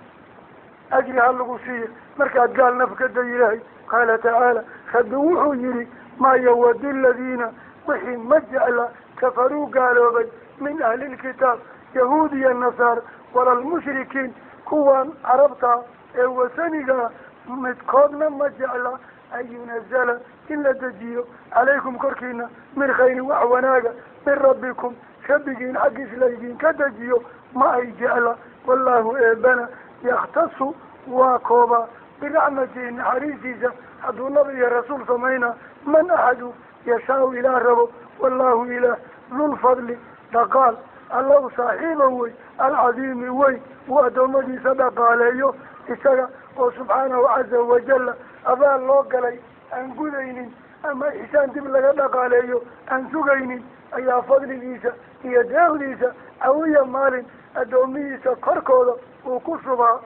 ajri ha lagu siiye markaad gaal naf ka dayilahay. Qaala tacaala, rabbi wuxuu yihi maa yawadu aladiina wixii ma jecla kafaruu gaaloobay min ahlilkitaab yahuud iyo nasaar walalmushrikiin kuwan carabta ee wasanigaa midkoodna ma jecla an yunazala in la dejiyo calaykum korkiina min khayrin wax wanaaga min rabbikum rabbigiin xaggiis laydinka dejiyo ma ay jecla. Wallaahu eebana yakhtasu waa koobaa biraxmatihi naxariistiisa hadduu nabi iyo rasuul samayna man axadu yashaau ilaah rabo. Wallaahu ilaah dulfadli dhaqaal alla u saaxiiba wey alcadiimi wey uu addoommadiisa dhaqaaleeyo isaga oo subxaanahu caza wajalla abaal loo galay aan gudaynin ama ixsaan dib laga dhaqaaleeyo aan sugaynin ayaa fadligiisa iyo deeqdiisa cawiya maalin addoomihiisa korkooda uu ku shubaa.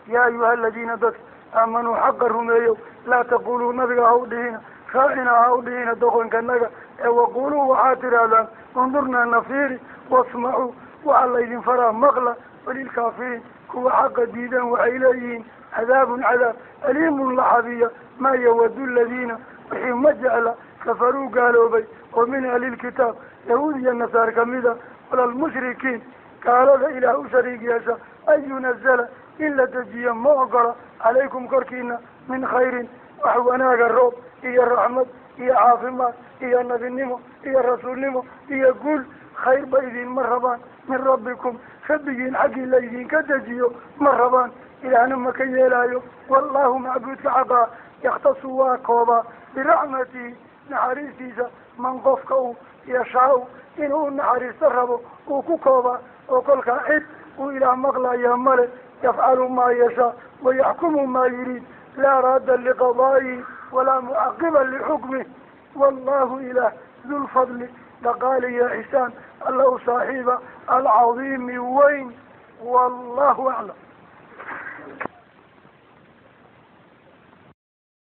Yaa ayuha aladiina dadka aamanuu xaqa rumeeyow, laa taquluu nabiga ha u dhihina raacina ha u dhihina doqonkanaga ee waquluu waxaad tidhaahdaan undurnaa nafiiri wasmacuu waxaa laydin faraa maqla. Walilkaafiriin kuwa xaqa diideen waxay leeyihiin cadaabun cadaab aliimun laxabiya. Maa yawadu aladiina wixii ma jecla kafaruu gaaloobay oo min ahlilkitaab yahuud iyo nasaar kamida walalmushrikiin gaalada ilaah u shariig yeesha an yunazala in la dejiyo ma ogola calaykum korkiina min khayrin wax wanaaga, roob iyo raxmad iyo caafimaad iyo nabinimo iyo rasuulnimo iyo guul, khayr ba idinma rabaan min rabbikum rabbigiin xaggii laydinka dejiyo ma rabaan, ilaahna ma ka yeelaayo. Wallaahu macbuudka xaqaa yakhtasu waa koobaa biraxmatihi naxariistiisa man qofka uu yashaau inuu u naxariisto rabo uu ku koobaa, oo kolkaa cid uu ilaah maqlaya male. Yafcalu maa yashaa wayaxkumu maa yuriid laa raada liqadaa'ihi walaa mucaqiba lixukmih. Wallahu ilaah dulfadli dhaqaali iyo xisaan alla u saaxiiba alcadiimi weyn. Wallahu aclam.